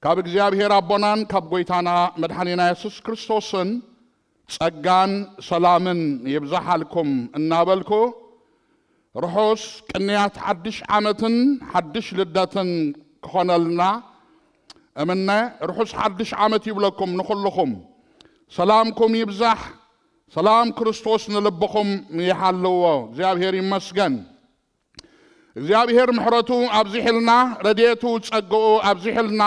ካብ እግዚኣብሔር ኣቦናን ካብ ጐይታና መድሓኒና የሱስ ክርስቶስን ጸጋን ሰላምን ይብዛሓልኩም እናበልኩ፣ ርሑስ ቅንያት ሓድሽ ዓመትን ሓድሽ ልደትን ክኾነልና እምነ። ርሑስ ሓድሽ ዓመት ይብለኩም ንኹልኹም። ሰላምኩም ይብዛሕ። ሰላም ክርስቶስ ንልብኹም ይሓልዎ። እግዚኣብሔር ይመስገን። እግዚኣብሔር ምሕረቱ ኣብዚሕልና፣ ረድኤቱ ጸግኡ ኣብዚሕልና፣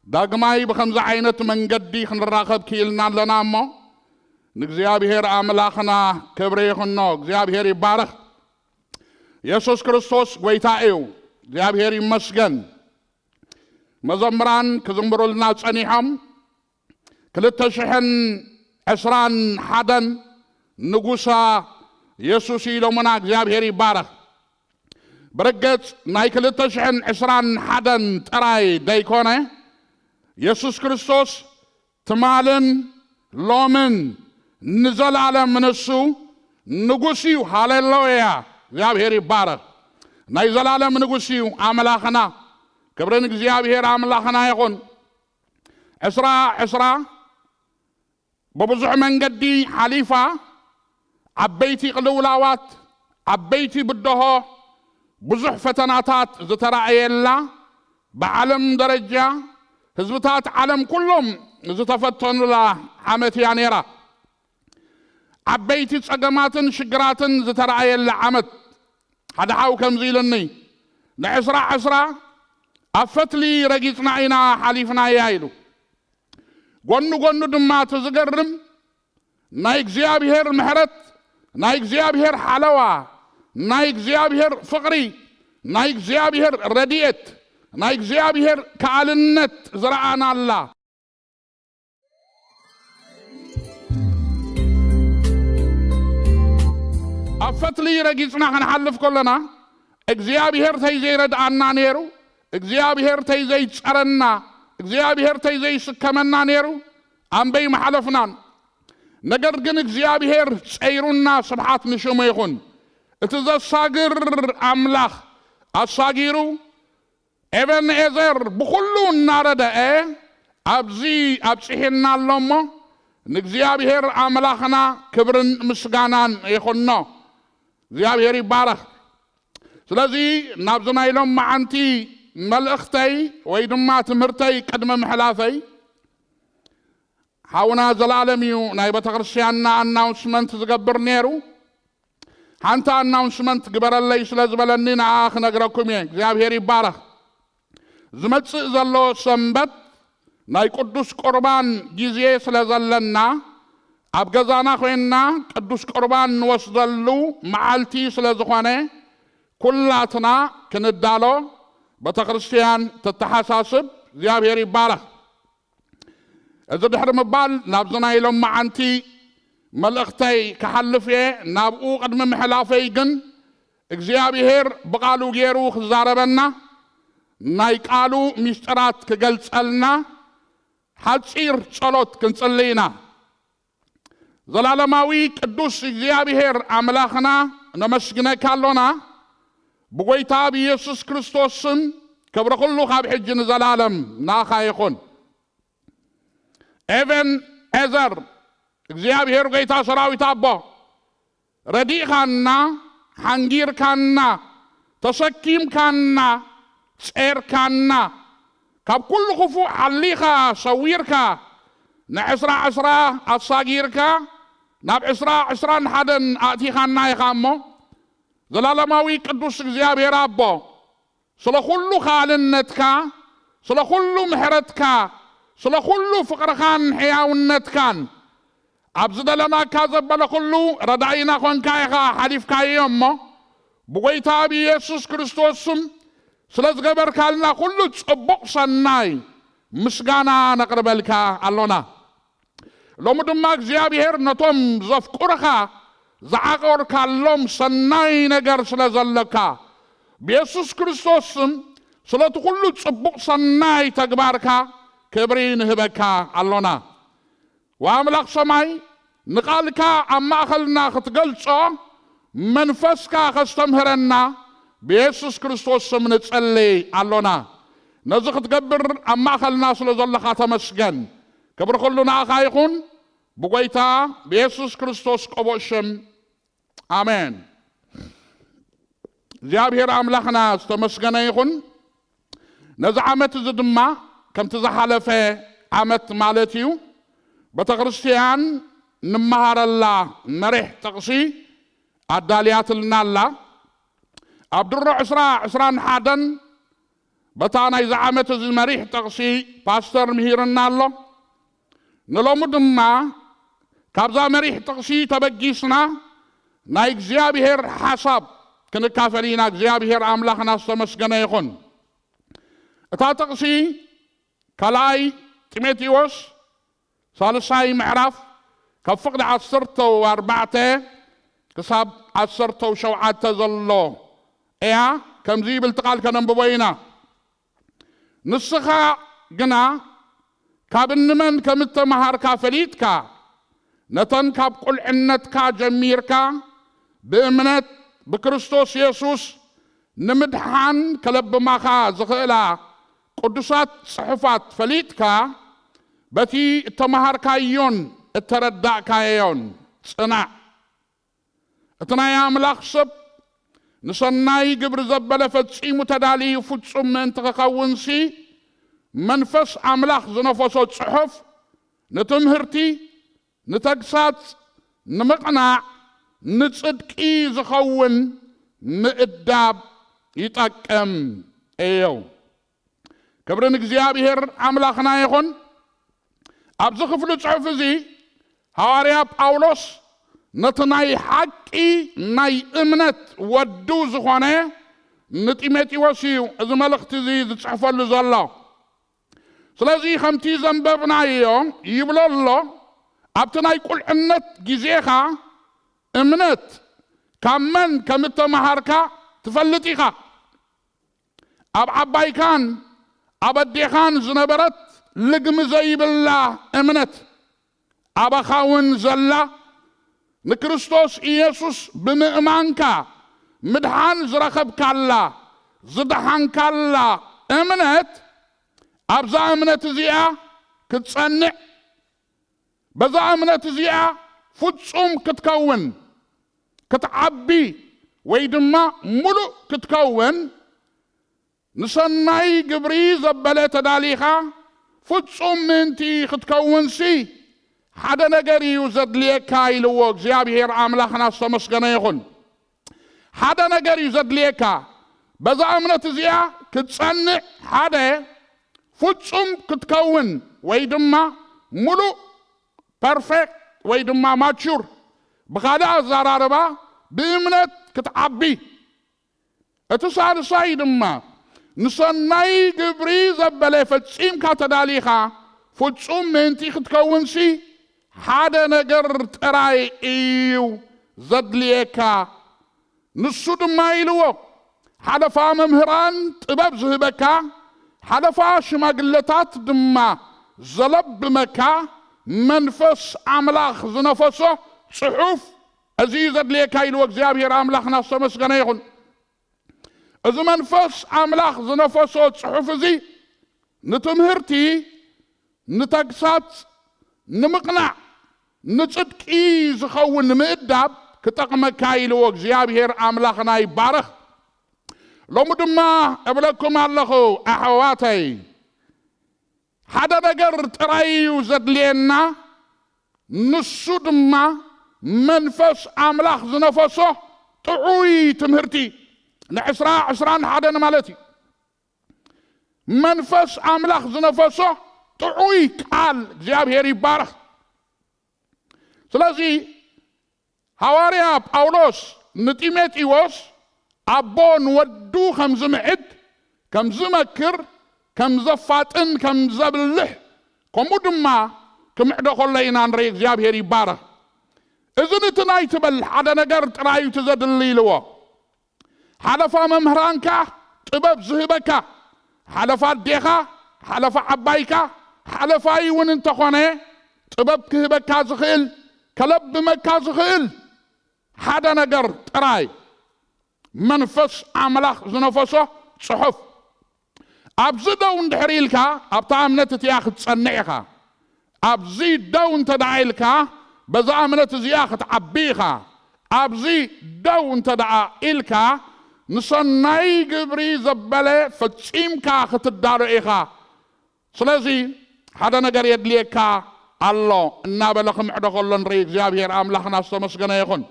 ዳግማይ ብኸምዚ ዓይነት መንገዲ ክንራኸብ ክኢልና ኣለና እሞ፣ ንእግዚኣብሔር ኣምላኽና ክብሪ ይኹኖ። እግዚኣብሔር ይባረኽ። የሱስ ክርስቶስ ጐይታ እዩ። እግዚኣብሔር ይመስገን። መዘምራን ክዝምሩልና ጸኒሖም። ክልተ ሽሕን ዕስራን ሓደን ንጉሳ የሱስ ኢሎምና። እግዚኣብሔር ይባረኽ። ብርግጽ ናይ ክልተ ሽሕን ዕስራን ሓደን ጥራይ ደይኮነ፣ የሱስ ክርስቶስ ትማልን ሎምን ንዘለኣለም ንሱ ንጉስ እዩ። ሃሌሉያ! እግዚኣብሔር ይባረኽ። ናይ ዘላለም ንጉስ እዩ ኣምላኽና። ክብሪ ንእግዚኣብሔር ኣምላኽና ይኹን። ዕስራ ዕስራ ብብዙሕ መንገዲ ሓሊፋ፣ ዓበይቲ ቅልውላዋት፣ ዓበይቲ ብድሆ፣ ብዙሕ ፈተናታት ዝተራእየላ፣ ብዓለም ደረጃ ህዝብታት ዓለም ኩሎም ዝተፈተኑላ ዓመት እያ ነይራ። ዓበይቲ ጸገማትን ሽግራትን ዝተራእየላ ዓመት። ሓደ ሓው ከምዚ ኢሉኒ፣ ንዕስራ ዕስራ ኣብ ፈትሊ ረጊጽና ኢና ሓሊፍናያ ኢሉ። ጎኑ ጎኑ ድማ እቲ ዝገርም ናይ እግዚኣብሔር ምሕረት፣ ናይ እግዚኣብሔር ሓለዋ፣ ናይ እግዚኣብሔር ፍቕሪ፣ ናይ እግዚኣብሔር ረድኤት፣ ናይ እግዚኣብሔር ከኣልነት ዝረኣናላ። ኣብ ፈትሊ ረጊጽና ክንሓልፍ ከለና እግዚኣብሔር ተይዘይረድኣና ነይሩ፣ እግዚኣብሔር ተይዘይጸረና፣ እግዚኣብሔር ተይዘይስከመና ነይሩ ኣምበይ ምሓለፍናን። ነገር ግን እግዚኣብሔር ጸይሩና፣ ስብሓት ንሽሙ ይኹን። እቲ ዘሳግር ኣምላኽ ኣሳጊሩ፣ ኤቨንኤዘር ብኹሉ እናረድአ ኣብዚ ኣብጺሕና ኣሎ እሞ፣ ንእግዚኣብሔር ኣምላኽና ክብርን ምስጋናን ይኹኖ። እግዚኣብሔር ይባረኽ። ስለዚ ናብዚ ናይ ሎም መዓንቲ መልእኽተይ ወይ ድማ ትምህርተይ ቅድሚ ምሕላፈይ፣ ሓውና ዘላለም እዩ ናይ ቤተ ክርስቲያንና ኣናውንስመንት ዝገብር ነይሩ። ሓንቲ ኣናውንስመንት ግበረለይ ስለ ዝበለኒ ንኣ ክነግረኩም እየ። እግዚኣብሔር ይባረኽ። ዝመጽእ ዘሎ ሰንበት ናይ ቅዱስ ቁርባን ግዜ ስለ ዘለና፣ ኣብ ገዛና ኮይንና ቅዱስ ቁርባን ንወስደሉ መዓልቲ ስለ ዝኾነ፣ ኩላትና ክንዳሎ ቤተ ክርስቲያን ተተሓሳስብ። እግዚኣብሔር ይባረኽ። እዚ ድሕሪ ምባል ናብዚ ናይ ሎም መዓንቲ መልእኽተይ ክሓልፍ እየ። ናብኡ ቅድሚ ምሕላፈይ ግን እግዚኣብሔር ብቓሉ ገይሩ ክዛረበና፣ ናይ ቃሉ ምስጢራት ክገልጸልና ሓጺር ጸሎት ክንጽሊ ኢና። ዘላለማዊ ቅዱስ እግዚኣብሔር ኣምላኽና ነመስግነካ ኣሎና። ብጎይታ ብኢየሱስ ክርስቶስ ስም ክብሪ ኩሉ ካብ ሕጂ ንዘላለም ናኻ ይኹን። ኤቨን ኤዘር፣ እግዚኣብሔር ጎይታ ሰራዊት ኣቦ፣ ረዲእኻና፣ ሓንጊርካና፣ ተሰኪምካና፣ ጼርካና፣ ካብ ኩሉ ክፉእ ሓሊኻ ሰዊርካ፣ ንዕስራ ዕስራ ኣሳጊርካ፣ ናብ ዕስራ ዕስራን ሓደን ኣእቲኻና ኢኻ እሞ፣ ዘላለማዊ ቅዱስ እግዚኣብሔር ኣቦ፣ ስለ ኩሉ ካልነትካ፣ ስለ ኩሉ ምሕረትካ፣ ስለ ኩሉ ፍቕርኻን ሕያውነትካን፣ ኣብ ዝደለናካ ዘበለ ኩሉ ረዳኢና ኾንካ ኢኻ ሓሊፍካዮ እሞ፣ ብጎይታ ብኢየሱስ ክርስቶስ ስም ስለ ዝገበርካልና ኩሉ ጽቡቕ ሰናይ ምስጋና ነቕርበልካ ኣሎና። ሎሚ ድማ እግዚኣብሔር ነቶም ዘፍቁርኻ ዝዓቆርካሎም ሰናይ ነገር ስለ ዘለካ፣ ብየሱስ ክርስቶስ ስም ስለቲ ኩሉ ጽቡቕ ሰናይ ተግባርካ ክብሪ ንህበካ ኣሎና። ወኣምላኽ ሰማይ፣ ንቓልካ ኣብ ማእኸልና ክትገልጾ መንፈስካ ከስተምህረና ብየሱስ ክርስቶስ ስም ንጸሊ ኣሎና። ነዚ ክትገብር ኣብ ማእኸልና ስለ ዘለኻ ተመስገን። ክብሪ ኩሉ ንኣኻ ይኹን፣ ብጎይታ ብየሱስ ክርስቶስ ቆቦእ ሽም፣ ኣሜን። እግዚኣብሔር ኣምላኽና ዝተመስገነ ይኹን። ነዚ ዓመት እዚ ድማ ከምቲ ዝሓለፈ ዓመት ማለት እዩ፣ ቤተ ክርስቲያን ንመሃረላ መሪሕ ጥቕሲ ኣዳልያትልና ኣላ። ኣብ ድሮ ዕስራ ዕስራን ሓደን በታ ናይዚ ዓመት እዚ መሪሕ ጥቕሲ ፓስተር ምሂርና ኣሎ። ንሎሚ ድማ ካብዛ መሪሕ ጥቕሲ ተበጊስና ናይ እግዚኣብሔር ሓሳብ ክንካፈል ኢና። እግዚኣብሔር ኣምላኽና ዝተመስገነ ይኹን። እታ ጥቕሲ ካልኣይ ጢሞቴዎስ ሳልሳይ ምዕራፍ ካብ ፍቕዲ ዓሰርተ ኣርባዕተ ክሳብ ዓሰርተ ሸውዓተ ዘሎ እያ። ከምዚ ይብል እቲ ቃል ከነንብቦ ኢና። ንስኻ ግና ካብ እንመን ከም እተመሃርካ ፈሊጥካ፣ ነተን ካብ ቁልዕነትካ ጀሚርካ ብእምነት ብክርስቶስ የሱስ ንምድሓን ከለብማኻ ዝኽእላ ቅዱሳት ጽሑፋት ፈሊጥካ፣ በቲ እተመሃርካዮን እተረዳእካዮን ጽናዕ። እቲ ናይ ኣምላኽ ሰብ ንሰናይ ግብሪ ዘበለ ፈጺሙ ተዳልዩ ፍጹም ምእንቲ ክኸውንሲ፣ መንፈስ ኣምላኽ ዝነፈሶ ጽሑፍ ንትምህርቲ፣ ንተግሳጽ፣ ንምቕናዕ፣ ንጽድቂ ዝኸውን ምእዳብ ይጠቅም እዩ። ክብሪ ንእግዚኣብሔር ኣምላኽና ይኹን። ኣብዚ ክፍሊ ጽሑፍ እዚ ሃዋርያ ጳውሎስ ነቲ ናይ ሓቂ ናይ እምነት ወዱ ዝኾነ ንጢሞቴዎስ እዩ እዚ መልእኽቲ እዚ ዝጽሕፈሉ ዘሎ። ስለዚ ከምቲ ዘንበብናዮ ይብሎ ኣሎ፣ ኣብቲ ናይ ቁልዕነት ግዜኻ እምነት ካብ መን ከም እተመሃርካ ትፈልጥ ኢኻ። ኣብ ዓባይካን ኣብ ኣዴኻን ዝነበረት ልግሚ ዘይብላ እምነት ኣባኻ እውን ዘላ ንክርስቶስ ኢየሱስ ብምእማንካ ምድሓን ዝረኸብካላ ዝደሓንካላ እምነት ኣብዛ እምነት እዚኣ ክትጸንዕ በዛ እምነት እዚኣ ፍጹም ክትከውን ክትዓቢ ወይ ድማ ሙሉእ ክትከውን ንሰናይ ግብሪ ዘበለ ተዳሊኻ ፍጹም ምእንቲ ክትከውንሲ ሓደ ነገር እዩ ዘድልየካ ኢልዎ እግዚኣብሔር ኣምላኽና ዝተመስገነ ይኹን። ሓደ ነገር እዩ ዘድልየካ በዛ እምነት እዚኣ ክትጸንዕ ሓደ ፍጹም ክትከውን ወይ ድማ ሙሉእ ፐርፌክት ወይ ድማ ማቹር ብኻልእ ኣዘራርባ ብእምነት ክትዓቢ እቲ ሳልሳይ ድማ ንሰናይ ግብሪ ዘበለ ፈጺምካ ተዳሊኻ ፍጹም ምእንቲ ክትከውንሲ ሓደ ነገር ጥራይ እዩ ዘድልየካ። ንሱ ድማ ኢልዎ ሓለፋ መምህራን ጥበብ ዝህበካ ሓለፋ ሽማግለታት ድማ ዘለብመካ መንፈስ ኣምላኽ ዝነፈሶ ጽሑፍ እዚ እዩ ዘድልየካ ኢልዎ እግዚኣብሔር ኣምላኽና ዝተመስገነ ይኹን። እዚ መንፈስ ኣምላኽ ዝነፈሶ ጽሑፍ እዚ ንትምህርቲ ንተግሳጽ ንምቕናዕ ንጽድቂ ዝኸውን ንምእዳብ ክጠቕመካ ኢልዎ እግዚኣብሔር ኣምላኽና ይባረኽ። ሎሚ ድማ እብለኩም ኣለኹ ኣሕዋተይ ሓደ ነገር ጥራይ እዩ ዘድልየና ንሱ ድማ መንፈስ ኣምላኽ ዝነፈሶ ጥዑይ ትምህርቲ ንዕስራ ዕስራን ሓደን ማለት እዩ መንፈስ ኣምላኽ ዝነፈሶ ጥዑይ ቃል እግዚኣብሔር ይባረኽ ስለዚ ሃዋርያ ጳውሎስ ንጢሞቴዎስ ኣቦ ንወዱ ከም ዝምዕድ ከም ዝመክር ከም ዘፋጥን ከም ዘብልሕ ከምኡ ድማ ክምዕዶ ከሎ ኢና ንርኢ እግዚኣብሔር ይባረኽ እዚ ንቲ ናይ ትበል ሓደ ነገር ጥራይ እዩ ዘድሊ ኢልዎ ሓለፋ መምህራንካ ጥበብ ዝህበካ ሓለፋ ኣዴኻ ሓለፋ ዓባይካ ሓለፋይ እውን እንተኾነ ጥበብ ክህበካ ዝኽእል ከለብመካ ዝኽእል ሓደ ነገር ጥራይ መንፈስ ኣምላኽ ዝነፈሶ ጽሑፍ ኣብዚ ደው እንድሕር ኢልካ ኣብታ እምነት እቲኣ ክትጸንዕ ኢኻ። ኣብዚ ደው እንተ ደኣ ኢልካ በዛ እምነት እዚኣ ክትዓቢ ኢኻ። ኣብዚ ደው እንተ ደኣ ኢልካ ንሰናይ ግብሪ ዘበለ ፈጺምካ ክትዳሎ ኢኻ። ስለዚ ሓደ ነገር የድልየካ ኣሎ እናበለ ክምዕዶ ከሎ ንርኢ። እግዚኣብሔር ኣምላኽና ዝተመስገነ ይኹን።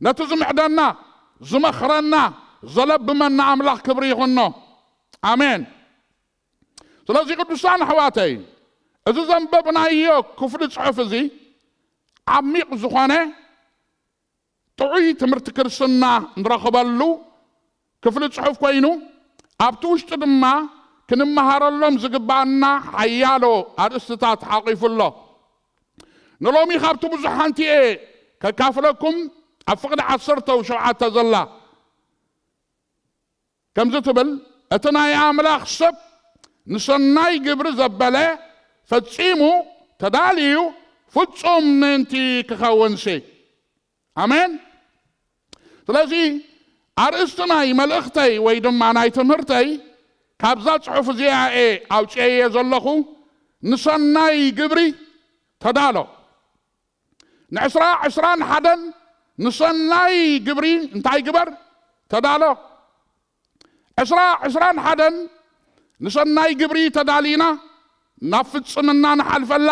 ነቲ ዝምዕደና፣ ዝመኽረና፣ ዘለብመና ኣምላኽ ክብሪ ይኹኖ። ኣሜን። ስለዚ ቅዱሳን ኣሕዋተይ፣ እዚ ዘንበብናዮ ክፍሊ ጽሑፍ እዚ ዓሚቕ ዝኾነ ጥዑይ ትምህርቲ ክርስትና ንረኽበሉ ክፍሊ ጽሑፍ ኮይኑ፣ ኣብቲ ውሽጢ ድማ ክንመሃረሎም ዝግባኣና ሓያሎ ኣርእስትታት ሓቂፉ ኣሎ። ንሎሚ ካብቲ ብዙሕ ሓንቲ እየ ከካፍለኩም፣ ኣብ ፍቕዲ ዓሰርተ ሸውዓተ ዘላ ከምዚ ትብል፣ እቲ ናይ ኣምላኽ ሰብ ንሰናይ ግብሪ ዘበለ ፈጺሙ ተዳልዩ ፍጹም ምእንቲ ክኸውንሲ። ኣሜን። ስለዚ ኣርእስቲ ናይ መልእኽተይ ወይ ድማ ናይ ትምህርተይ ካብዛ ጽሑፍ እዚኣ እየ ኣውፅኤየ ዘለኹ፣ ንሰናይ ግብሪ ተዳሎ። ንዕስራ ዕስራን ሓደን ንሰናይ ግብሪ እንታይ ግበር? ተዳሎ። ዕስራ ዕስራን ሓደን ንሰናይ ግብሪ ተዳሊና ናብ ፍጽምና ንሓልፈላ፣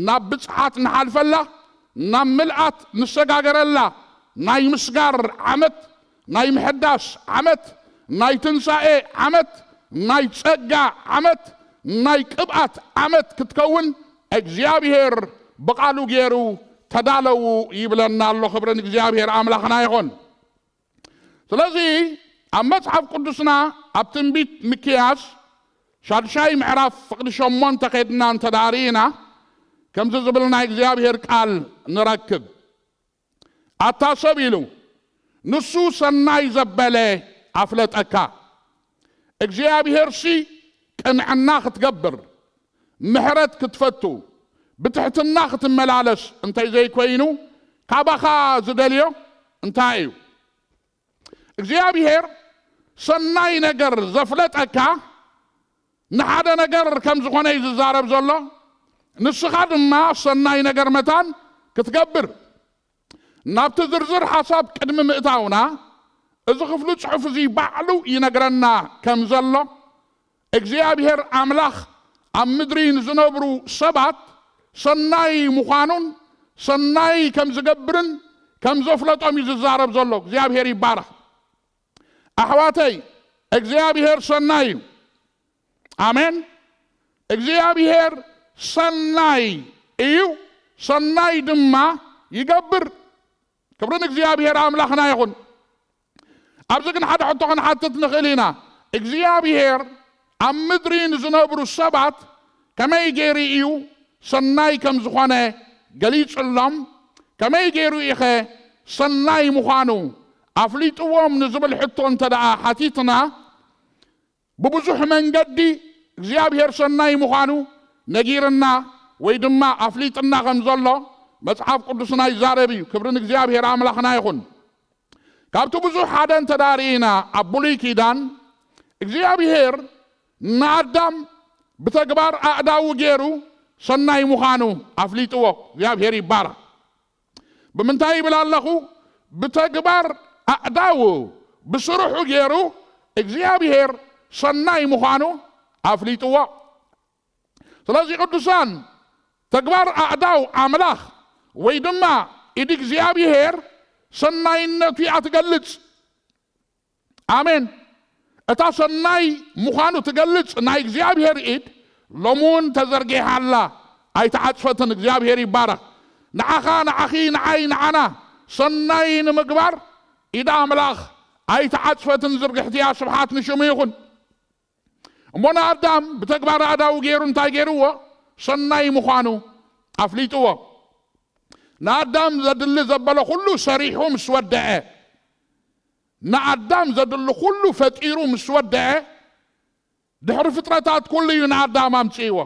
ናብ ብጽሓት ንሓልፈላ፣ ናብ ምልኣት ንሰጋገረላ ናይ ምስጋር ዓመት፣ ናይ ምሕዳስ ዓመት፣ ናይ ትንሳኤ ዓመት፣ ናይ ጸጋ ዓመት፣ ናይ ቅብኣት ዓመት ክትከውን እግዚኣብሔር ብቓሉ ገይሩ ተዳለዉ ይብለና ኣሎ። ክብሪ ንእግዚኣብሔር ኣምላኽና ይኹን። ስለዚ ኣብ መጽሓፍ ቅዱስና ኣብ ትንቢት ሚክያስ ሻድሻይ ምዕራፍ ፍቕዲ ሸሞንተ ከድና እንተ ደኣ ርኢና ከምዚ ዝብል ናይ እግዚኣብሔር ቃል ንረክብ። ኣታ ሰብ ኢሉ ንሱ ሰናይ ዘበለ ኣፍለጠካ። እግዚኣብሔርሲ ቅንዕና ክትገብር፣ ምሕረት ክትፈቱ፣ ብትሕትና ክትመላለስ እንተይ ዘይኮይኑ ካባኻ ዝደልዮ እንታይ እዩ? እግዚኣብሔር ሰናይ ነገር ዘፍለጠካ ንሓደ ነገር ከም ዝኾነ እዩ ዝዛረብ ዘሎ። ንስኻ ድማ ሰናይ ነገር መታን ክትገብር። ናብቲ ዝርዝር ሓሳብ ቅድሚ ምእታውና፣ እዚ ክፍሊ ጽሑፍ እዚ ባዕሉ ይነግረና ከም ዘሎ፣ እግዚኣብሔር ኣምላኽ ኣብ ምድሪ ንዝነብሩ ሰባት ሰናይ ምዃኑን ሰናይ ከም ዝገብርን ከም ዘፍለጦም እዩ ዝዛረብ ዘሎ። እግዚኣብሔር ይባረኽ። ኣሕዋተይ፣ እግዚኣብሔር ሰናይ እዩ። ኣሜን። እግዚኣብሔር ሰናይ እዩ፣ ሰናይ ድማ ይገብር። ክብሪ ንእግዚኣብሔር ኣምላኽና ይኹን። ኣብዚ ግን ሓደ ሕቶ ክንሓትት ንኽእል ኢና። እግዚኣብሔር ኣብ ምድሪ ንዝነብሩ ሰባት ከመይ ገይሩ እዩ ሰናይ ከም ዝኾነ ገሊጽሎም? ከመይ ገይሩ ኢኸ ሰናይ ምዃኑ ኣፍሊጥዎም ንዝብል ሕቶ እንተ ደኣ ሓቲትና፣ ብብዙሕ መንገዲ እግዚኣብሔር ሰናይ ምዃኑ ነጊርና ወይ ድማ ኣፍሊጥና ከም ዘሎ መጽሓፍ ቅዱስና ይዛረብ እዩ። ክብሪ ንእግዚኣብሔር ኣምላኽና ይኹን። ካብቲ ብዙሕ ሓደ እንተ ደኣ ርኢና፣ ኣብ ብሉይ ኪዳን እግዚኣብሔር ንኣዳም ብተግባር ኣእዳዉ ገይሩ ሰናይ ምዃኑ ኣፍሊጥዎ። እግዚኣብሔር ይባረኽ። ብምንታይ ይብል ኣለኹ? ብተግባር ኣእዳዉ፣ ብስርሑ ገይሩ እግዚኣብሔር ሰናይ ምዃኑ ኣፍሊጥዎ። ስለዚ ቅዱሳን፣ ተግባር ኣእዳው ኣምላኽ ወይ ድማ ኢድ እግዚኣብሔር ሰናይነቱ እያ ትገልጽ። ኣሜን። እታ ሰናይ ምዃኑ ትገልጽ ናይ እግዚኣብሔር ኢድ ሎሚ እውን ተዘርጊሓ ኣላ፣ ኣይተዓጽፈትን። እግዚኣብሔር ይባረኽ። ንዓኻ፣ ንዓኺ፣ ንዓይ፣ ንዓና ሰናይ ንምግባር ኢድ ኣምላኽ ኣይተዓጽፈትን፣ ዝርግሕቲ እያ። ስብሓት ንሽሙ ይኹን። እሞ ንኣዳም ብተግባር ኣእዳዉ ገይሩ እንታይ ገይርዎ? ሰናይ ምዃኑ ኣፍሊጥዎ። ንኣዳም ዘድሊ ዘበለ ኩሉ ሰሪሑ ምስ ወደአ፣ ንኣዳም ዘድሊ ኩሉ ፈጢሩ ምስ ወደአ፣ ድሕሪ ፍጥረታት ኩሉ እዩ ንኣዳም ኣምጽእዎ።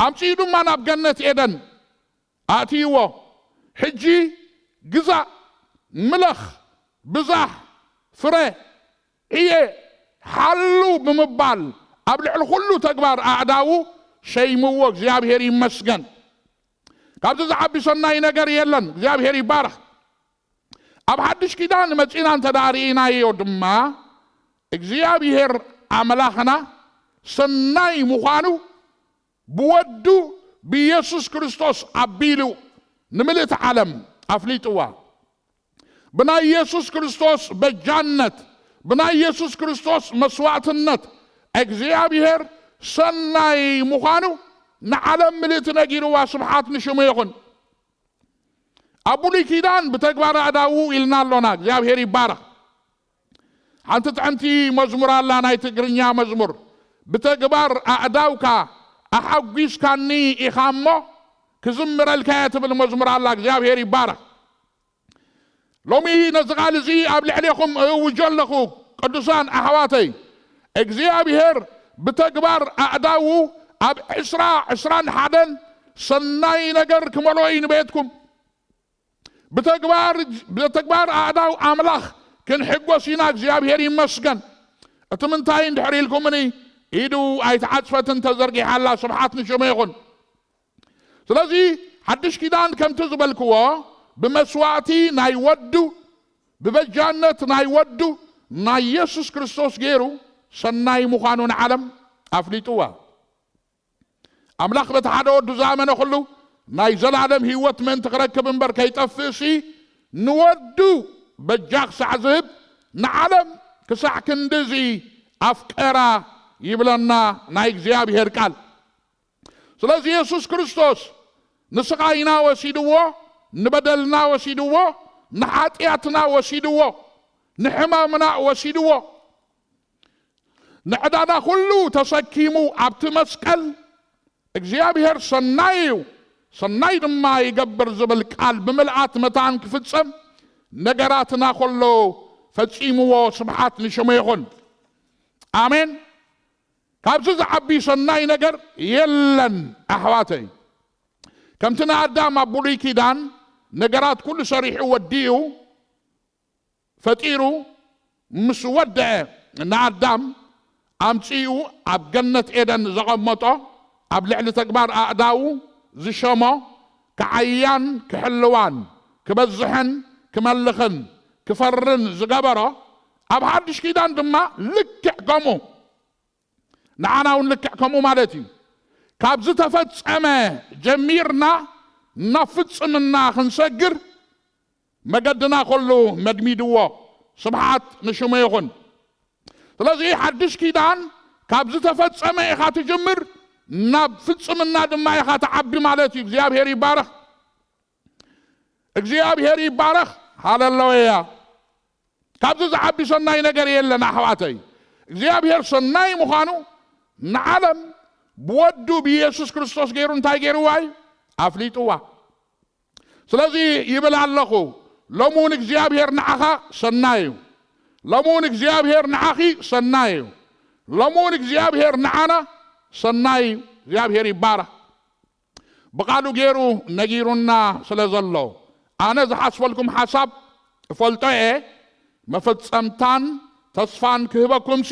ኣምጽኡ ድማ ናብ ገነት ኤደን ኣእትይዎ። ሕጂ ግዛእ፣ ምለኽ፣ ብዛሕ፣ ፍረ፣ ዕየ፣ ሓሉ ብምባል ኣብ ልዕሊ ኩሉ ተግባር ኣእዳዉ ሸይምዎ። እግዚኣብሔር ይመስገን። ካብዚ ዝዓቢ ሰናይ ነገር የለን። እግዚኣብሔር ይባረኽ። ኣብ ሓድሽ ኪዳን መጺና እንተ ደኣ ርኢናዮ ድማ እግዚኣብሔር ኣምላኽና ሰናይ ምዃኑ ብወዱ ብኢየሱስ ክርስቶስ ኣቢሉ ንምልእቲ ዓለም ኣፍሊጥዋ። ብናይ ኢየሱስ ክርስቶስ በጃነት፣ ብናይ ኢየሱስ ክርስቶስ መስዋእትነት እግዚኣብሔር ሰናይ ምዃኑ ንዓለም ምልእቲ ነጊርዋ። ስብሓት ንሽሙ ይኹን። ኣብ ብሉይ ኪዳን ብተግባር ኣእዳዉ ኢልና ኣሎና። እግዚኣብሔር ይባረኽ። ሓንቲ ጥዕምቲ መዝሙር ኣላ፣ ናይ ትግርኛ መዝሙር። ብተግባር ኣእዳውካ ኣሓጒስካኒ ኢኻ እሞ ክዝምረልካ እየ ትብል መዝሙር ኣላ። እግዚኣብሔር ይባረኽ። ሎሚ ነዚ ቃል እዚ ኣብ ልዕሌኹም እእውጆ ኣለኹ። ቅዱሳን ኣሕዋተይ፣ እግዚኣብሔር ብተግባር ኣእዳዉ ኣብ ዕስራ ዕስራን ሓደን ሰናይ ነገር ክመልኦ እዩ ንቤትኩም። ብተግባር፣ ብተግባር ኣእዳው ኣምላኽ ክንሕጎስ ኢና። እግዚኣብሔር ይመስገን። እቲ ምንታይ እንድሕር ኢልኩምኒ፣ ኢዱ ኣይተዓጽፈትን ተዘርጊሓ ኣላ። ስብሓት ንሽሙ ይኹን። ስለዚ ሓድሽ ኪዳን ከምቲ ዝበልክዎ ብመስዋእቲ ናይ ወዱ፣ ብበጃነት ናይ ወዱ ናይ የሱስ ክርስቶስ ገይሩ ሰናይ ምዃኑ ንዓለም ኣፍሊጥዋ። ኣምላኽ በቲ ሓደ ወዱ ዝኣመነ ኩሉ ናይ ዘላለም ህይወት ምእንቲ ክረክብ እምበር ከይጠፍእሲ ንወዱ በጃ ክሳዕ ዝህብ ንዓለም ክሳዕ ክንድዚ ኣፍቀራ ይብለና ናይ እግዚኣብሔር ቃል። ስለዚ የሱስ ክርስቶስ ንስቓይና ወሲድዎ፣ ንበደልና ወሲድዎ፣ ንሓጢኣትና ወሲድዎ፣ ንሕማምና ወሲድዎ። ንዕዳና ኩሉ ተሰኪሙ ኣብቲ መስቀል እግዚኣብሔር ሰናይ እዩ፣ ሰናይ ድማ ይገብር ዝብል ቃል ብምልኣት መታን ክፍጸም ነገራትና ከሎ ፈጺምዎ። ስብሓት ንሽሙ ይኹን። ኣሜን። ካብዚ ዝዓቢ ሰናይ ነገር የለን ኣሕዋተይ። ከምቲ ንኣዳም ኣብ ብሉይ ኪዳን ነገራት ኩሉ ሰሪሑ ወዲኡ ፈጢሩ ምስ ወደአ ንኣዳም ኣምጺኡ ኣብ ገነት ኤደን ዘቐመጦ፣ ኣብ ልዕሊ ተግባር ኣእዳዉ ዝሸሞ፣ ክዓያን ክሕልዋን ክበዝሕን ክመልኽን ክፈርን ዝገበሮ፣ ኣብ ሓድሽ ኪዳን ድማ ልክዕ ከምኡ ንዓና እውን ልክዕ ከምኡ ማለት እዩ። ካብ ዝተፈጸመ ጀሚርና ናብ ፍጽምና ክንሰግር መገድና ኩሉ መድሚድዎ። ስብሓት ንሽሙ ይኹን። ስለዚ ሓድሽ ኪዳን ካብ ዝተፈጸመ ኢኻ ትጅምር፣ ናብ ፍጽምና ድማ ኢኻ ትዓቢ ማለት እዩ። እግዚኣብሔር ይባረኽ። እግዚኣብሔር ይባረኽ። ሃለሉያ። ካብዚ ዝዓቢ ሰናይ ነገር የለን ኣሕዋተይ። እግዚኣብሔር ሰናይ ምዃኑ ንዓለም ብወዱ ብኢየሱስ ክርስቶስ ገይሩ እንታይ ገይርዋ እዩ? ኣፍሊጥዋ። ስለዚ ይብል ኣለኹ፣ ሎሚ እውን እግዚኣብሔር ንዓኻ ሰናይ እዩ። ሎሚ እውን እግዚኣብሔር ንዓኺ ሰናይ እዩ። ሎሚ እውን እግዚኣብሔር ንዓና ሰናይ እዩ። እግዚኣብሔር ይባረኽ። ብቓሉ ገይሩ ነጊሩና ስለ ዘሎ፣ ኣነ ዝሓስበልኩም ሓሳብ እፈልጦ እየ፣ መፈጸምታን ተስፋን ክህበኩምሲ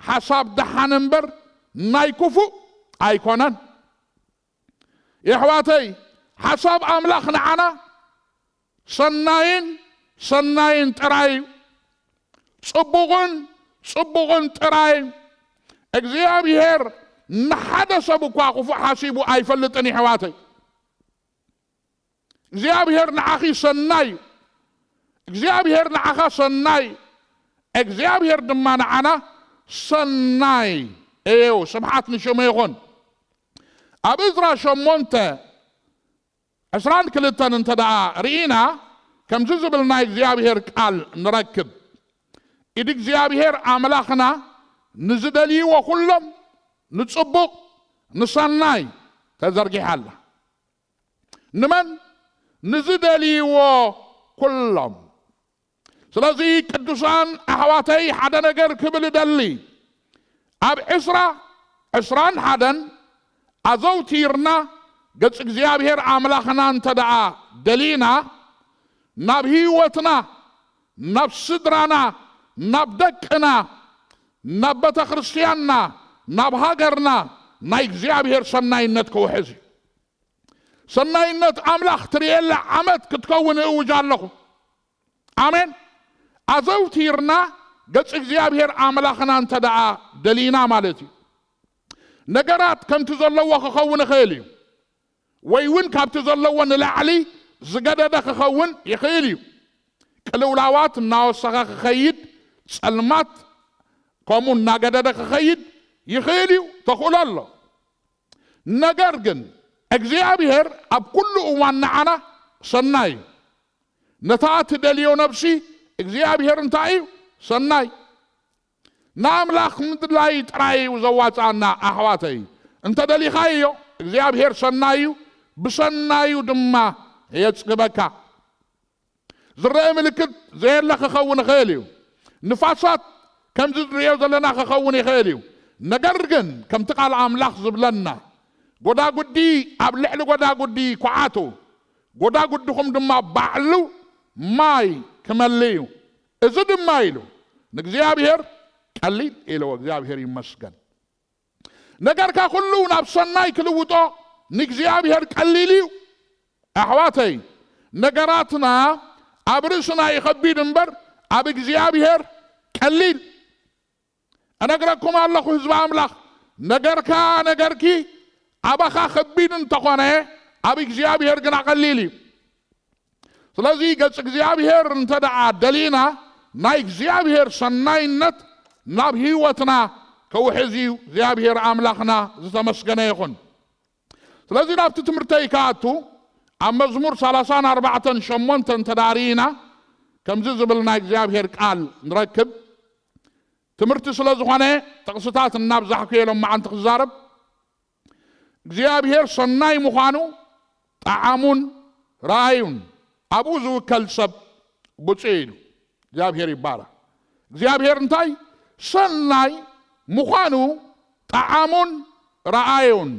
ሓሳብ ደሓን እምበር ናይ ክፉእ ኣይኮነን። የሕዋተይ፣ ሓሳብ ኣምላኽ ንዓና ሰናይን ሰናይን ጥራይ እዩ። ጽቡቕን ጽቡቕን ጥራይ እዩ። እግዚኣብሔር ንሓደ ሰብ እኳ ክፉእ ሓሲቡ ኣይፈልጥን፣ የሕዋተይ። እግዚኣብሔር ንዓኺ ሰናይ እዩ። እግዚኣብሔር ንዓኻ ሰናይ እዩ። እግዚኣብሔር ድማ ንዓና ሰናይ እዩ። ስብሓት ንሽሙ ይኹን። ኣብ እዝራ ሸሞንተ ዕስራን ክልተን እንተ ደኣ ርኢና፣ ከምዚ ዝብል ናይ እግዚኣብሔር ቃል ንረክብ። ኢድ እግዚኣብሔር ኣምላኽና ንዝደልይዎ ኩሎም ንጽቡቕ ንሰናይ ተዘርጊሓ ኣላ። ንመን? ንዝደልይዎ ኩሎም። ስለዚ ቅዱሳን ኣሕዋተይ ሓደ ነገር ክብል እደሊ። ኣብ ዕስራ፣ ዕስራን ሓደን ኣዘውቲርና ገጽ እግዚኣብሔር ኣምላኽና እንተ ደኣ ደሊና፣ ናብ ህይወትና፣ ናብ ስድራና፣ ናብ ደቅና፣ ናብ ቤተ ክርስቲያንና፣ ናብ ሃገርና ናይ እግዚኣብሔር ሰናይነት ክውሕዝ እዩ። ሰናይነት ኣምላኽ ትርእየላ ዓመት ክትከውን እእውጅ ኣለኹ። ኣሜን። ኣዘውቲርና ገጽ እግዚኣብሔር ኣምላኽና እንተ ደኣ ደሊና ማለት እዩ። ነገራት ከምቲ ዘለዎ ክኸውን ይኽእል እዩ፣ ወይ እውን ካብቲ ዘለዎ ንላዕሊ ዝገደደ ክኸውን ይኽእል እዩ። ቅልውላዋት እናወሰኸ ክኸይድ፣ ጸልማት ከምኡ እናገደደ ክኸይድ ይኽእል እዩ፣ ተኽእሎ ኣሎ። ነገር ግን እግዚኣብሔር ኣብ ኩሉ እዋን ንዓና ሰናይ እዩ። ነታ ትደልዮ ነብሲ እግዚኣብሔር እንታይ እዩ? ሰናይ። ንኣምላኽ ምድላይ ጥራይ እዩ ዘዋጽኣና ኣሕዋተይ። እንተ ደሊኻዮ እግዚኣብሔር ሰናይ እዩ፣ ብሰናዩ ድማ የጽግበካ። ዝረአ ምልክት ዘየለ ክኸውን ይኽእል እዩ። ንፋሳት ከምዚ ንሪኦ ዘለና ክኸውን ይኽእል እዩ። ነገር ግን ከምቲ ቃል ኣምላኽ ዝብለና፣ ጎዳጉዲ ኣብ ልዕሊ ጎዳጉዲ ኩዓቱ፣ ጎዳጉድኹም ድማ ባዕሉ ማይ ክመልእ እዩ። እዚ ድማ ኢሉ ንእግዚኣብሔር ቀሊል ኢልዎ፣ እግዚኣብሔር ይመስገን። ነገርካ ኩሉ ናብ ሰናይ ክልውጦ ንእግዚኣብሔር ቀሊል እዩ። ኣሕዋተይ፣ ነገራትና ኣብ ርእስና እዩ ከቢድ እምበር ኣብ እግዚኣብሔር ቀሊል። እነግረኩም ኣለኹ ህዝቢ ኣምላኽ፣ ነገርካ ነገርኪ ኣባኻ ከቢድ እንተኾነ ኣብ እግዚኣብሔር ግና ቀሊል እዩ። ስለዚ ገጽ እግዚኣብሔር እንተ ደኣ ደሊና ናይ እግዚኣብሔር ሰናይነት ናብ ህይወትና ከውሕዝ እዩ። እግዚኣብሔር ኣምላኽና ዝተመስገነ ይኹን። ስለዚ ናብቲ ትምህርተይ ክኣቱ ኣብ መዝሙር ሰላሳን ኣርባዕተን ሸሞንተን ተዳሪና ከምዚ ዝብል ናይ እግዚኣብሔር ቃል ንረክብ። ትምህርቲ ስለ ዝኾነ ጥቕስታት እናብዛሕኩ እየ ሎማዓንቲ ክዛረብ። እግዚኣብሔር ሰናይ ምዃኑ ጠዓሙን ረኣዩን፣ ኣብኡ ዝውከል ሰብ ብፁዕ እዩ ኢሉ። እግዚኣብሔር ይባረኽ። እግዚኣብሔር እንታይ ሰናይ ምዃኑ ጠዓሙን ረኣዩን፣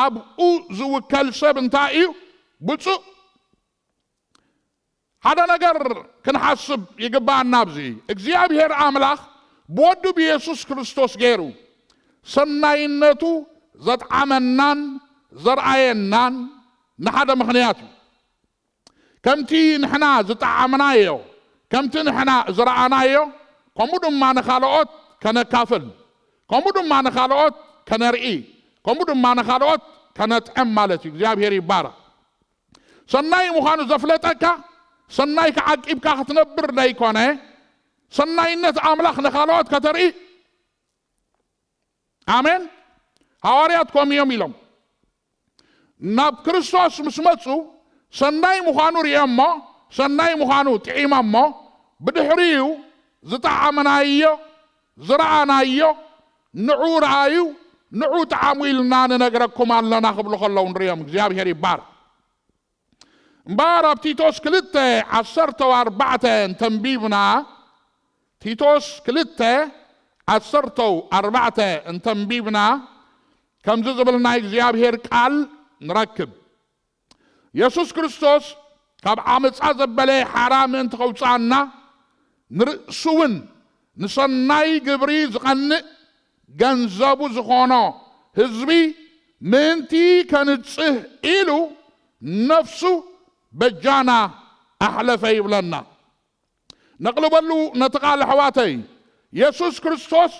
ኣብኡ ዝውከል ሰብ እንታይ እዩ? ብፁዕ። ሓደ ነገር ክንሓስብ ይግባኣና። ኣብዚ እግዚኣብሔር ኣምላኽ ብወዱ ብየሱስ ክርስቶስ ገይሩ ሰናይነቱ ዘጥዓመናን ዘርኣየናን ንሓደ ምኽንያት እዩ። ከምቲ ንሕና ዝጠዓምናዮ፣ ከምቲ ንሕና ዝረኣናዮ፣ ከምኡ ድማ ንኻልኦት ከነካፍል፣ ከምኡ ድማ ንኻልኦት ከነርኢ፣ ከምኡ ድማ ንኻልኦት ከነጥዕም ማለት እዩ። እግዚኣብሔር ይባረኽ። ሰናይ ምዃኑ ዘፍለጠካ ሰናይ ከዓቂብካ ክትነብር ዘይኮነ፣ ሰናይነት ኣምላኽ ንኻልኦት ከተርኢ። ኣሜን። ሃዋርያት ከምኡ እዮም ኢሎም። ናብ ክርስቶስ ምስ መጹ ሰናይ ምዃኑ ርእዮሞ፣ ሰናይ ምዃኑ ጥዒሞሞ፣ ብድሕሪኡ ዝጠዓምናዮ፣ ዝረኣናዮ፣ ንዑ ረኣዩ፣ ንዑ ጠዓሙ ኢልና ንነግረኩም ኣለና ክብሉ ከለዉ ንርእዮም። እግዚኣብሔር ይባረኽ። እምበኣር ኣብ ቲቶስ ክልተ ዓሰርተ ኣርባዕተ እንተንቢብና፣ ቲቶስ ክልተ ዓሰርተ ኣርባዕተ እንተንቢብና፣ ከምዚ ዝብል ናይ እግዚኣብሔር ቃል ንረክብ። የሱስ ክርስቶስ ካብ ዓመጻ ዘበለ ሓራ ምእንቲ ከውጽኣና፣ ንርእሱ እውን ንሰናይ ግብሪ ዝቐንእ ገንዘቡ ዝኾኖ ህዝቢ ምእንቲ ከንጽህ ኢሉ ነፍሱ በጃና ኣሕለፈ ይብለና። ነቕልበሉ ነቲ ቃል ኣሕዋተይ። የሱስ ክርስቶስ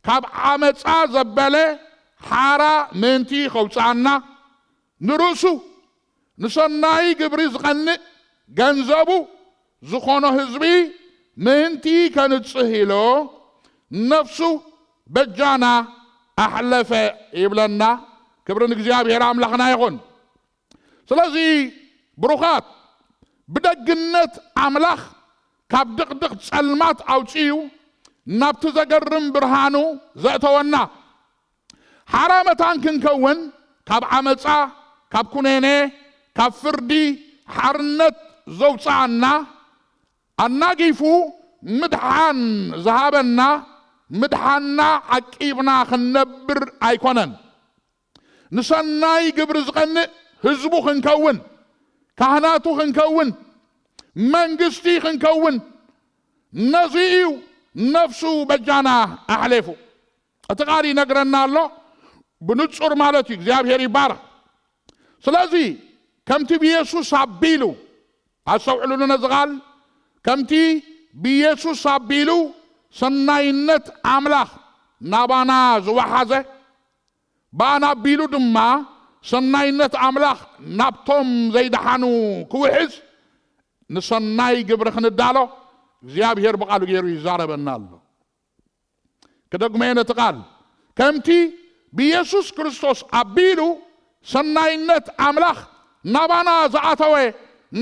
ካብ ዓመጻ ዘበለ ሓራ ምእንቲ ከውጽኣና፣ ንርእሱ ንሰናይ ግብሪ ዝቐንእ ገንዘቡ ዝኾኖ ህዝቢ ምእንቲ ከንጽህ ኢሎ ነፍሱ በጃና ኣሕለፈ ይብለና። ክብሪ ንእግዚኣብሔር ኣምላኽና ይኹን። ስለዚ ብሩኻት፣ ብደግነት ኣምላኽ ካብ ድቕድቕ ጸልማት ኣውጺኡ ናብቲ ዘገርም ብርሃኑ ዘእተወና፣ ሓራ መታን ክንከውን፣ ካብ ዓመጻ፣ ካብ ኩነኔ፣ ካብ ፍርዲ ሓርነት ዘውጽኣና፣ ኣናጊፉ ምድሓን ዝሃበና፣ ምድሓንና ዓቂብና ክንነብር ኣይኮነን። ንሰናይ ግብሪ ዝቐንእ ህዝቡ ክንከውን፣ ካህናቱ ክንከውን፣ መንግስቲ ክንከውን፣ ነዚ እዩ ነፍሱ በጃና ኣሕሌፉ። እቲ ቃል ይነግረና ኣሎ ብንጹር ማለት እዩ። እግዚኣብሔር ይባረኽ። ስለዚ ከምቲ ብየሱስ ኣቢሉ፣ ኣስተውዕሉሉ ነዚ ቃል፣ ከምቲ ብየሱስ ኣቢሉ ሰናይነት ኣምላኽ ናባና ዝወሓዘ፣ ብኣና ኣቢሉ ድማ ሰናይነት ኣምላኽ ናብቶም ዘይደሓኑ ክውሕዝ፣ ንሰናይ ግብሪ ክንዳሎ እግዚኣብሔር ብቓሉ ገይሩ ይዛረበና ኣሎ። ክደግመዮ ነቲ ቃል፣ ከምቲ ብየሱስ ክርስቶስ ኣቢሉ ሰናይነት ኣምላኽ ናባና ዝኣተወ፣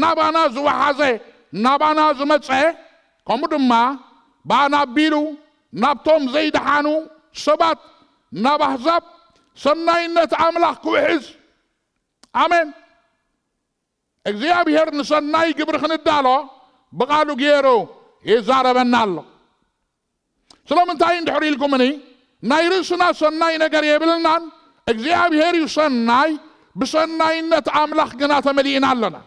ናባና ዝወሓዘ፣ ናባና ዝመጸ፣ ከምኡ ድማ ብኣና ኣቢሉ ናብቶም ዘይደሓኑ ሰባት፣ ናብ ኣህዛብ ሰናይነት ኣምላኽ ክውሕዝ። ኣሜን። እግዚኣብሔር ንሰናይ ግብሪ ክንዳሎ ብቓሉ ገይሩ ይዛረበና ኣሎ። ስለምንታይ እንድሕር ኢልኩምኒ፣ ናይ ርእስና ሰናይ ነገር የብልናን፣ እግዚኣብሔር እዩ ሰናይ። ብሰናይነት ኣምላኽ ግና ተመሊእና ኣለና።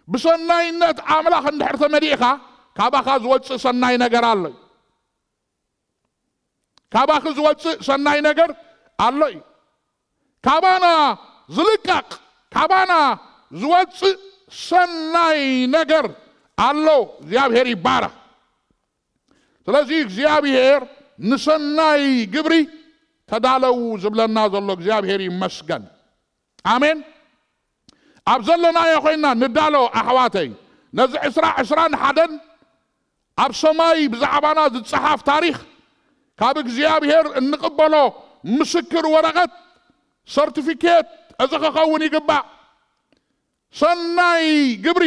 ብሰናይነት ኣምላኽ እንድሕር ተመሊእኻ፣ ካባኻ ዝወፅእ ሰናይ ነገር ኣሎ እዩ። ካባኺ ዝወፅእ ሰናይ ነገር ኣሎ እዩ። ካባና ዝልቀቕ፣ ካባና ዝወፅእ ሰናይ ነገር ኣሎ። እግዚኣብሔር ይባረኽ። ስለዚ እግዚኣብሔር ንሰናይ ግብሪ ተዳለዉ ዝብለና ዘሎ እግዚኣብሔር ይመስገን። ኣሜን። ኣብ ዘለናዮ ኮይና ንዳሎ ኣሕዋተይ፣ ነዚ ዕስራ ዕስራን ሓደን ኣብ ሰማይ ብዛዕባና ዝጸሓፍ ታሪኽ፣ ካብ እግዚኣብሔር እንቕበሎ ምስክር ወረቐት፣ ሰርቲፊኬት፣ እዚ ክኸውን ይግባእ። ሰናይ ግብሪ።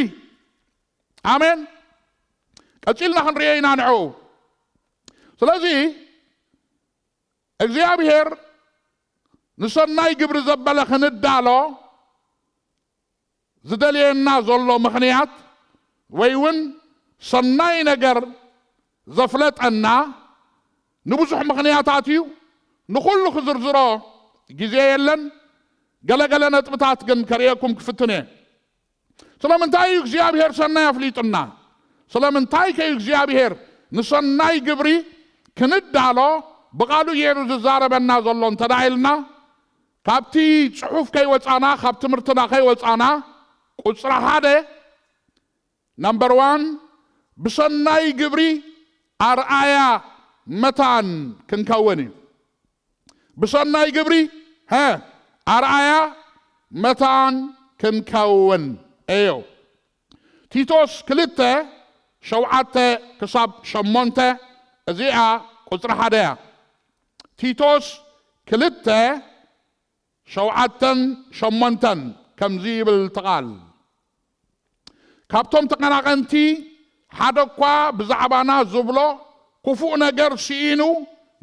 ኣሜን። ቀጺልና ክንርእዮ ኢና ንዕኡ። ስለዚ እግዚኣብሔር ንሰናይ ግብሪ ዘበለ ክንዳሎ ዝደልየና ዘሎ ምኽንያት፣ ወይ እውን ሰናይ ነገር ዘፍለጠና ንብዙሕ ምኽንያታት እዩ። ንኹሉ ክዝርዝሮ ግዜ የለን። ገለገለ ነጥብታት ግን ከርእየኩም ክፍትን እየ። ስለምንታይ እዩ እግዚኣብሔር ሰናይ ኣፍሊጡና? ስለምንታይ ከዩ እግዚኣብሔር ንሰናይ ግብሪ ክንዳሎ ብቓሉ ገይሩ ዝዛረበና ዘሎ እንተ ደኣ ኢልና፣ ካብቲ ጽሑፍ ከይወጻና፣ ካብ ትምህርትና ከይወጻና፣ ቁጽሪ ሓደ፣ ነምበር ዋን፣ ብሰናይ ግብሪ ኣርኣያ መታን ክንከውን እዩ። ብሰናይ ግብሪ፣ ሀ፣ ኣርኣያ መታን ክንከውን እዮ። ቲቶስ ክልተ፣ ሸውዓተ ክሳብ ሸሞንተ፣ እዚኣ ቁጽሪ ሓደ እያ። ቲቶስ ክልተ፣ ሸውዓተን ሸሞንተን ከምዚ ይብል እቲ ቃል፣ ካብቶም ተቐናቐንቲ ሓደ እኳ ብዛዕባና ዝብሎ ክፉእ ነገር ስኢኑ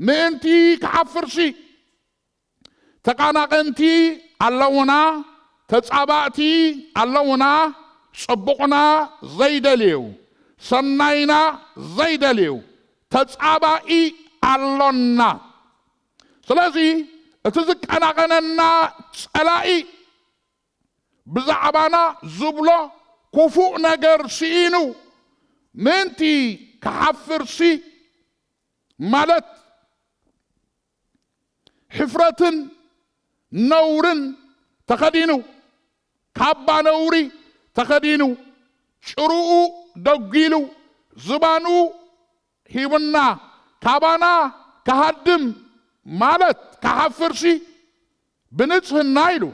ምእንቲ ክሓፍርሲ። ተቐናቐንቲ ኣለዉና፣ ተጻባእቲ ኣለዉና፣ ጽቡቕና ዘይደልዩ፣ ሰናይና ዘይደልዩ ተጻባኢ ኣሎና። ስለዚ እቲ ዝቀናቐነና ጸላኢ ብዛዕባና ዝብሎ ክፉእ ነገር ስኢኑ ምእንቲ ክሓፍርሲ፣ ማለት ሕፍረትን ነውርን ተኸዲኑ፣ ካባ ነውሪ ተኸዲኑ፣ ጭርኡ ደጒሉ፣ ዝባኑ ሂቡና ካባና ክሃድም፣ ማለት ክሓፍርሲ፣ ብንጽህና ኢሉ፣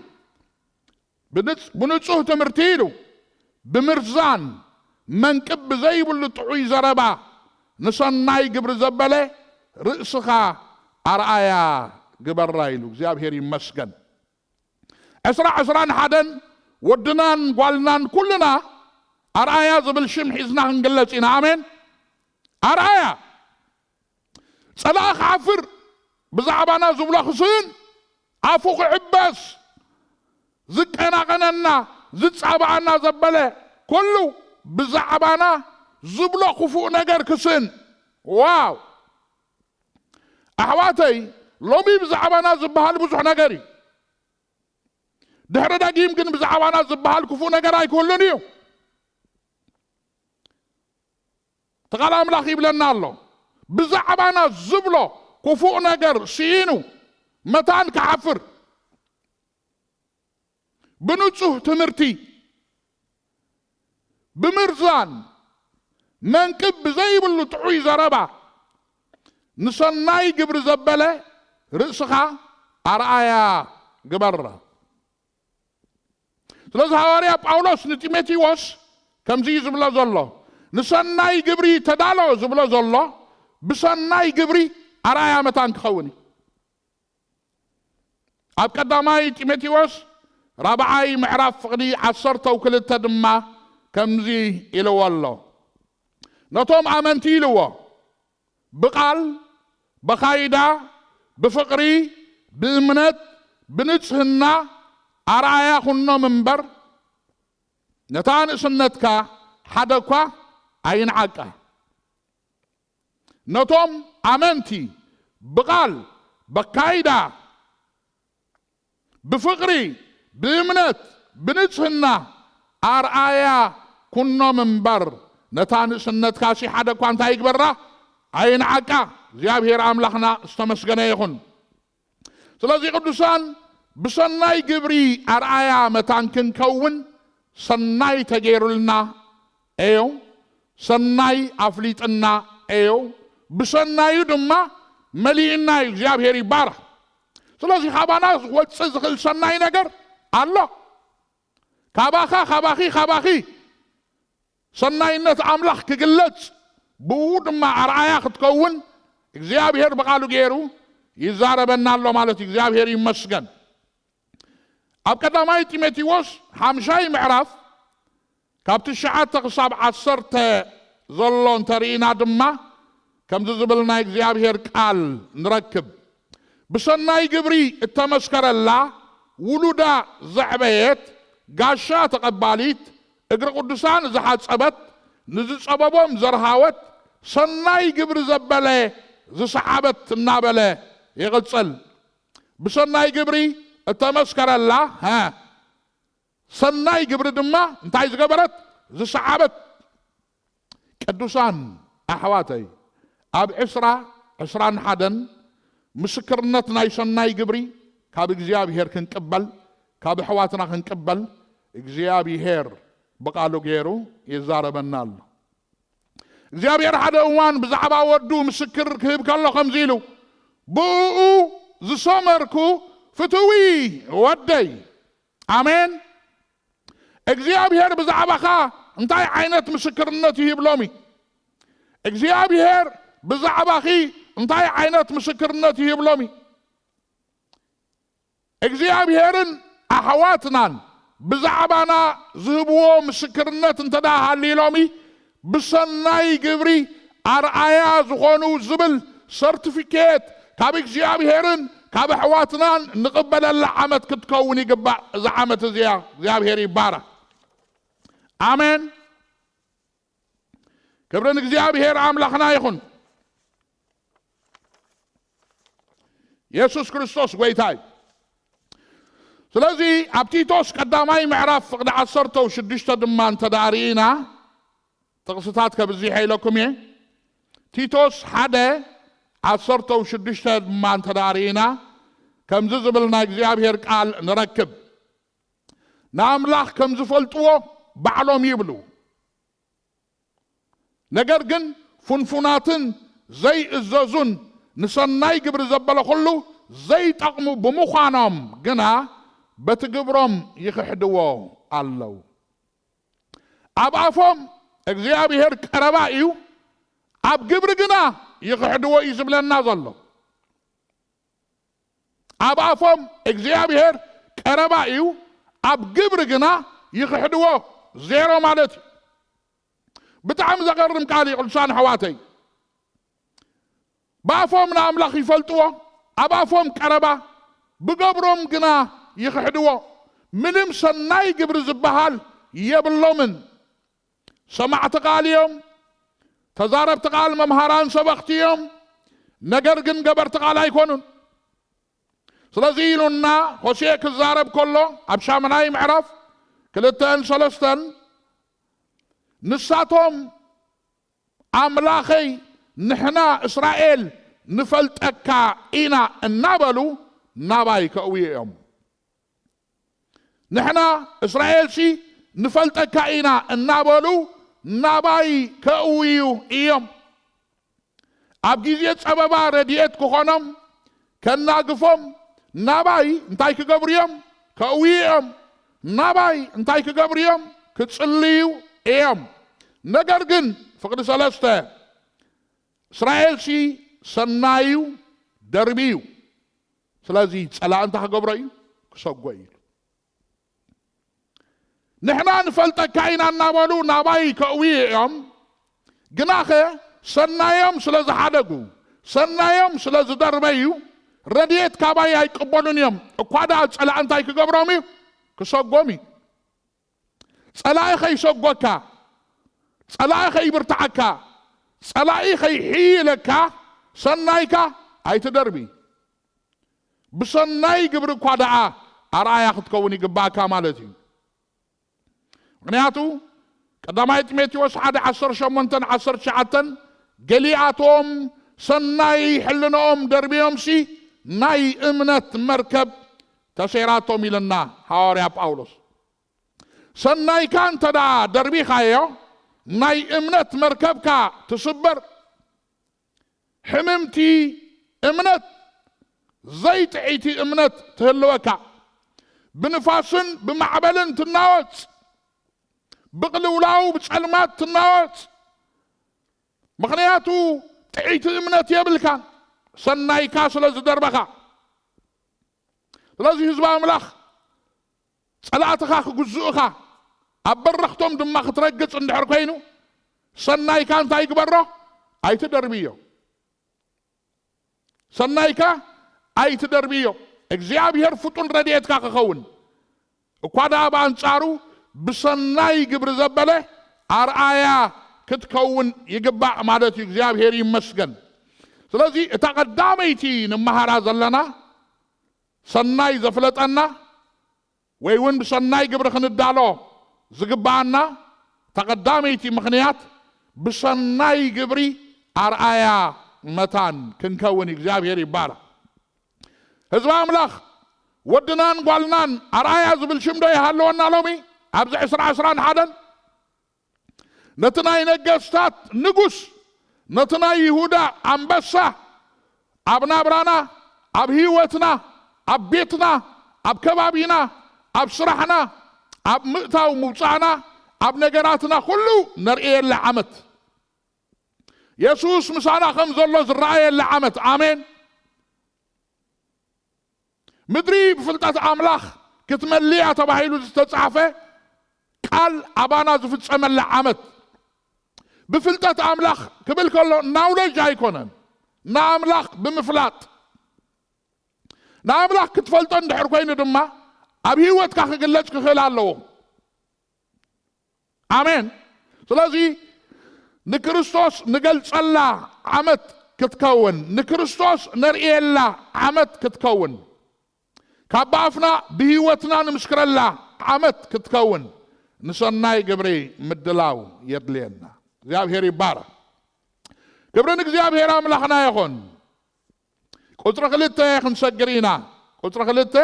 ብንጽ-፣ ብንጹህ ትምህርቲ ኢሉ፣ ብምርዛን መንቅብ ብዘይብሉ ጥዑይ ዘረባ ንሰናይ ግብሪ ዘበለ ርእስኻ ኣርኣያ ግበራ ኢሉ። እግዚኣብሔር ይመስገን። ዕስራ ዕስራን ሓደን ወድናን ጓልናን ኩልና ኣርኣያ ዝብል ሽም ሒዝና ክንግለጽ ኢና። ኣሜን። ኣርኣያ ጸላኢ ክሓፍር፣ ብዛዕባና ዝብሎ ክስእን፣ ኣፉ ክዕበስ፣ ዝቀናቐነና ዝጻባኣና ዘበለ ኩሉ ብዛዕባና ዝብሎ ክፉእ ነገር ክስእን። ዋው! ኣሕዋተይ፣ ሎሚ ብዛዕባና ዝበሃል ብዙሕ ነገር እዩ። ድሕሪ ደጊም ግን ብዛዕባና ዝበሃል ክፉእ ነገር ኣይክህሉን እዩ። ተቓል ኣምላኽ ይብለና ኣሎ። ብዛዕባና ዝብሎ ክፉእ ነገር ስኢኑ መታን ክሓፍር፣ ብንጹህ ትምህርቲ፣ ብምርዛን መንቅብ ብዘይብሉ ጥዑይ ዘረባ፣ ንሰናይ ግብሪ ዘበለ ርእስኻ ኣርኣያ ግበር። ስለዚ ሃዋርያ ጳውሎስ ንጢሞቴዎስ ከምዚ እዩ ዝብሎ ዘሎ፣ ንሰናይ ግብሪ ተዳሎ ዝብሎ ዘሎ፣ ብሰናይ ግብሪ ኣርኣያ መታን ክኸውን እዩ። ኣብ ቀዳማይ ጢሞቴዎስ ራብዓይ ምዕራፍ ፍቕዲ ዓሰርተው ክልተ ድማ ከምዚ ኢልዎ ኣሎ፣ ነቶም ኣመንቲ ኢልዎ፣ ብቓል፣ በኻይዳ፣ ብፍቕሪ፣ ብእምነት፣ ብንጽህና ኣርኣያ ኩኖም እምበር፣ ነታ ንእስነትካ ሓደ እኳ ኣይንዓቃ። ነቶም ኣመንቲ ብቓል፣ በካይዳ፣ ብፍቕሪ፣ ብእምነት፣ ብንጽህና ኣርኣያ ኩኖም እምበር፣ ነታ ንእስነትካሲ ሓደ እኳ እንታይ ይግበራ? ኣይንዓቃ። እግዚኣብሔር ኣምላኽና ዝተመስገነ ይኹን። ስለዚ ቅዱሳን፣ ብሰናይ ግብሪ ኣርኣያ መታን ክንከውን ሰናይ ተገይሩልና እዩ። ሰናይ ኣፍሊጥና እዩ። ብሰናዩ ድማ መሊእና እዩ። እግዚኣብሔር ይባረኽ። ስለዚ ካባና ዝወፅእ ዝኽእል ሰናይ ነገር ኣሎ። ካባኻ፣ ካባኺ፣ ካባኺ ሰናይነት ኣምላኽ ክግለጽ፣ ብኡ ድማ ኣርኣያ ክትከውን እግዚኣብሔር ብቓሉ ገይሩ ይዛረበና ኣሎ ማለት እዩ። እግዚኣብሔር ይመስገን። ኣብ ቀዳማይ ጢሞቴዎስ ሓምሻይ ምዕራፍ ካብ ትሽዓተ ክሳብ ዓሰርተ ዘሎ እንተርኢና ድማ ከምዚ ዝብል ናይ እግዚኣብሔር ቃል ንረክብ። ብሰናይ ግብሪ እተመስከረላ ውሉዳ ዘዕበየት ጋሻ ተቐባሊት እግሪ ቅዱሳን ዝሓጸበት ንዝጸበቦም ዘርሃወት ሰናይ ግብሪ ዘበለ ዝሰዓበት እናበለ ይቕጽል። ብሰናይ ግብሪ እተመስከረላ፣ ሀ፣ ሰናይ ግብሪ ድማ እንታይ ዝገበረት? ዝሰዓበት። ቅዱሳን ኣሕዋተይ፣ ኣብ ዕስራ ዕስራን ሓደን ምስክርነት ናይ ሰናይ ግብሪ ካብ እግዚኣብሔር ክንቅበል፣ ካብ ኣሕዋትና ክንቅበል እግዚኣብሔር ብቓሉ ገይሩ ይዛረበና ኣሎ። እግዚኣብሔር ሓደ እዋን ብዛዕባ ወዱ ምስክር ክህብ ከሎ ከምዚ ኢሉ፣ ብእኡ ዝሰመርኩ ፍትዊ ወደይ። ኣሜን። እግዚኣብሔር ብዛዕባኻ እንታይ ዓይነት ምስክርነት ይህብ ሎሚ? እግዚኣብሔር ብዛዕባኺ እንታይ ዓይነት ምስክርነት ይህብ ሎሚ? እግዚኣብሔርን ኣሕዋትናን ብዛዕባና ዝህብዎ ምስክርነት እንተ ደኣ ሃልዩ ሎሚ፣ ብሰናይ ግብሪ ኣርኣያ ዝኾኑ ዝብል ሰርቲፊኬት ካብ እግዚኣብሔርን ካብ ኣሕዋትናን ንቕበለላ ዓመት ክትከውን ይግባእ። እዛ ዓመት እዚኣ እግዚኣብሔር ይባረኽ። ኣሜን። ክብሪ ንእግዚኣብሔር ኣምላኽና ይኹን። የሱስ ክርስቶስ ጐይታ እዩ። ስለዚ ኣብ ቲቶስ ቀዳማይ ምዕራፍ ፍቕዲ ዓሰርተው ሽዱሽተ ድማ እንተ ደኣ ርኢና፣ ጥቕስታት ከብዝሕ ኢለኩም እየ። ቲቶስ ሓደ ዓሰርተው ሽዱሽተ ድማ እንተ ደኣ ርኢና፣ ከምዚ ዝብል ናይ እግዚኣብሔር ቃል ንረክብ። ንኣምላኽ ከም ዝፈልጥዎ ባዕሎም ይብሉ። ነገር ግን ፍንፉናትን ዘይእዘዙን ንሰናይ ግብሪ ዘበለ ኩሉ ዘይጠቕሙ ብምዃኖም ግና በቲ ግብሮም ይኽሕድዎ ኣለዉ። ኣብ ኣፎም እግዚኣብሔር ቀረባ እዩ፣ ኣብ ግብሪ ግና ይኽሕድዎ እዩ ዝብለና ዘሎ። ኣብ ኣፎም እግዚኣብሔር ቀረባ እዩ፣ ኣብ ግብሪ ግና ይኽሕድዎ፣ ዜሮ ማለት እዩ። ብጣዕሚ ዘገርም ቃል እዩ ቅዱሳን ኣሕዋተይ። ብኣፎም ንኣምላኽ ይፈልጥዎ፣ ኣብ ኣፎም ቀረባ፣ ብገብሮም ግና ይኽሕድዎ። ምንም ሰናይ ግብሪ ዝበሃል የብሎምን። ሰማዕቲ ቃል እዮም፣ ተዛረብቲ ቃል መምሃራን ሰበኽቲ እዮም፣ ነገር ግን ገበርቲ ቃል ኣይኮኑን። ስለዚ ኢሉና ሆሴዕ ክዛረብ ከሎ ኣብ ሻምናይ ምዕራፍ ክልተን ሰለስተን ንሳቶም ኣምላኸይ፣ ንሕና እስራኤል ንፈልጠካ ኢና እናበሉ ናባይ ከእውዩ እዮም። ንሕና እስራኤልሲ ንፈልጠካ ኢና እናበሉ ናባይ ከእውዩ እዮም። ኣብ ግዜ ጸበባ ረድኤት ክኾኖም ከናግፎም ናባይ እንታይ ክገብሩ እዮም? ከእውዩ እዮም። ናባይ እንታይ ክገብሩ እዮም? ክጽልዩ እዮም። ነገር ግን ፍቕዲ ሰለስተ፣ እስራኤልሲ ሰናዩ ደርቢ እዩ። ስለዚ ጸላእ እንታይ ክገብሮ እዩ? ክሰጎ እዩ። ንሕና ንፈልጠካ ኢና እናበሉ ናባይ ከእውዩ እዮም። ግናኸ ሰናዮም ስለ ዝሓደጉ፣ ሰናዮም ስለ ዝደርበዩ፣ ረድኤት ካባይ ኣይቅበሉን እዮም። እኳ ደኣ ጸላእ እንታይ ክገብሮም እዩ? ክሰጎም እዩ። ጸላኢ ኸይሰጎካ፣ ጸላኢ ኸይብርትዓካ፣ ጸላኢ ኸይሕይለካ፣ ሰናይካ ኣይትደርቢ። ብሰናይ ግብሪ እኳ ደኣ ኣርኣያ ክትከውን ይግባእካ ማለት እዩ። ምኽንያቱ ቀዳማይ ጢሞቴዎስ ሓደ ዓሰርተ ሸሞንተን ዓሰርተ ትሽዓተን፣ ገሊኣቶም ሰናይ ሕልንኦም ደርብዮምሲ ናይ እምነት መርከብ ተሰይራቶም ኢለና ሃዋርያ ጳውሎስ። ሰናይካ እንተ ደኣ ደርቢኻዮ፣ ናይ እምነት መርከብካ ትስበር። ሕምምቲ እምነት፣ ዘይጥዕይቲ እምነት ትህልወካ። ብንፋስን ብማዕበልን ትናወጽ። ብቕልውላው ብጸልማት ትናወጽ። ምኽንያቱ ጥዕይቲ እምነት የብልካን፣ ሰናይካ ስለ ዝደርበኻ። ስለዚ ህዝቢ ኣምላኽ፣ ጸላእትኻ ክግዝኡኻ፣ ኣብ በረኽቶም ድማ ክትረግጽ እንድሕር ኮይኑ፣ ሰናይካ እንታይ ግበሮ? ኣይትደርብዮ። ሰናይካ ኣይትደርብዮ። እግዚኣብሔር ፍጡን ረድኤትካ ክኸውን። እኳ ደኣ ብኣንጻሩ ብሰናይ ግብሪ ዘበለ ኣርኣያ ክትከውን ይግባእ ማለት እዩ። እግዚኣብሔር ይመስገን። ስለዚ እታ ቀዳመይቲ ንመሃራ ዘለና፣ ሰናይ ዘፍለጠና ወይ እውን ብሰናይ ግብሪ ክንዳሎ ዝግባኣና፣ እታ ቀዳመይቲ ምኽንያት ብሰናይ ግብሪ ኣርኣያ መታን ክንከውን እዩ። እግዚኣብሔር ይባረኽ። ህዝቢ ኣምላኽ፣ ወድናን ጓልናን ኣርኣያ ዝብል ሽም ዶ ይሃለወና ሎሚ? ኣብዚ ዕስራ ዕስራን ሓደን ነቲ ናይ ነገስታት ንጉስ፣ ነቲ ናይ ይሁዳ ኣንበሳ ኣብ ናብራና፣ ኣብ ህይወትና፣ ኣብ ቤትና፣ ኣብ ከባቢና፣ ኣብ ስራሕና፣ ኣብ ምእታው ምውጻእና፣ ኣብ ነገራትና ኩሉ ነርእየላ ዓመት፣ የሱስ ምሳና ከም ዘሎ ዝረኣየላ ዓመት። ኣሜን። ምድሪ ብፍልጠት ኣምላኽ ክትመልእ እያ ተባሂሉ ዝተጻሕፈ ቃል ኣባና ዝፍጸመላ ዓመት። ብፍልጠት ኣምላኽ ክብል ከሎ ናውለጅ ኣይኮነን፣ ንኣምላኽ ብምፍላጥ። ንኣምላኽ ክትፈልጦ እንድሕር ኮይኑ ድማ ኣብ ህይወትካ ክግለጽ ክኽእል ኣለዎ። ኣሜን። ስለዚ ንክርስቶስ ንገልጸላ ዓመት ክትከውን፣ ንክርስቶስ ነርእየላ ዓመት ክትከውን፣ ካብ ብኣፍና ብህይወትና ንምስክረላ ዓመት ክትከውን ንሰናይ ግብሪ ምድላው የድልየና። እግዚኣብሔር ይባረኽ። ክብሪ ንእግዚኣብሔር ኣምላኽና ይኹን። ቁጽሪ ክልተ ክንሰግር ኢና። ቁጽሪ ክልተ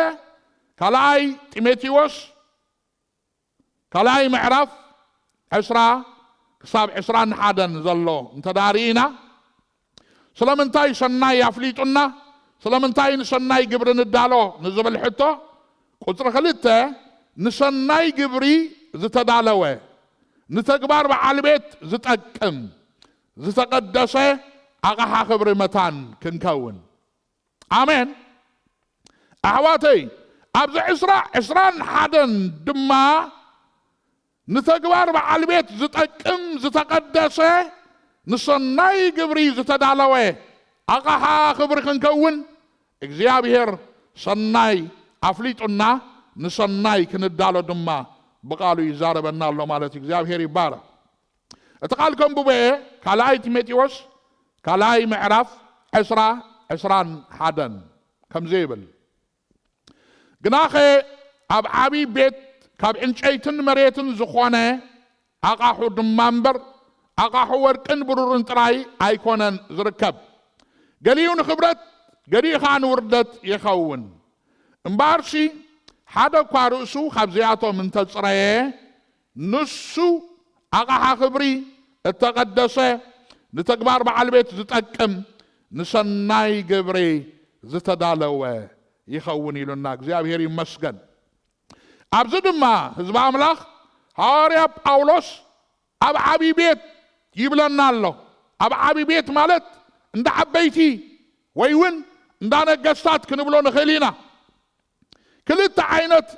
ካልኣይ ጢሞቴዎስ ካልኣይ ምዕራፍ ዕስራ ክሳብ ዕስራን ሓደን ዘሎ እንተ ደኣ ርኢና፣ ስለምንታይ ሰናይ ኣፍሊጡና? ስለምንታይ ንሰናይ ግብሪ ንዳሎ ንዝብል ሕቶ፣ ቁጽሪ ክልተ ንሰናይ ግብሪ ዝተዳለወ፣ ንተግባር በዓል ቤት ዝጠቅም፣ ዝተቐደሰ ኣቕሓ ክብሪ መታን ክንከውን። ኣሜን። ኣሕዋተይ፣ ኣብዚ ዕስራ ዕስራን ሓደን ድማ ንተግባር በዓል ቤት ዝጠቅም ዝተቐደሰ ንሰናይ ግብሪ ዝተዳለወ ኣቕሓ ክብሪ ክንከውን እግዚኣብሔር ሰናይ ኣፍሊጡና፣ ንሰናይ ክንዳሎ ድማ ብቓሉ ይዛረበና ኣሎ ማለት እዩ። እግዚኣብሔር ይባረኽ። እቲ ቃል ከንብቦ እየ። ካልኣይ ጢሞቴዎስ ካልኣይ ምዕራፍ ዕስራ ዕስራን ሓደን ከምዚ ይብል፣ ግናኸ ኣብ ዓብዪ ቤት ካብ ዕንጨይትን መሬትን ዝኾነ ኣቓሑ ድማ እምበር ኣቓሑ ወርቅን ብሩርን ጥራይ ኣይኮነን ዝርከብ። ገሊኡ ንኽብረት፣ ገሊኡ ኸኣ ንውርደት ይኸውን። እምበኣርሲ፣ ሓደ እኳ ርእሱ ካብዚኣቶም እንተጽረየ፣ ንሱ ኣቕሓ ኽብሪ እተቐደሰ፣ ንተግባር በዓል ቤት ዝጠቅም፣ ንሰናይ ግብሪ ዝተዳለወ ይኸውን ኢሉና። እግዚኣብሔር ይመስገን። ኣብዚ ድማ ህዝቢ ኣምላኽ፣ ሃዋርያ ጳውሎስ ኣብ ዓቢ ቤት ይብለና ኣሎ። ኣብ ዓቢ ቤት ማለት እንዳ ዓበይቲ ወይ እውን እንዳ ነገስታት ክንብሎ ንኽእል ኢና። ክልተ ዓይነት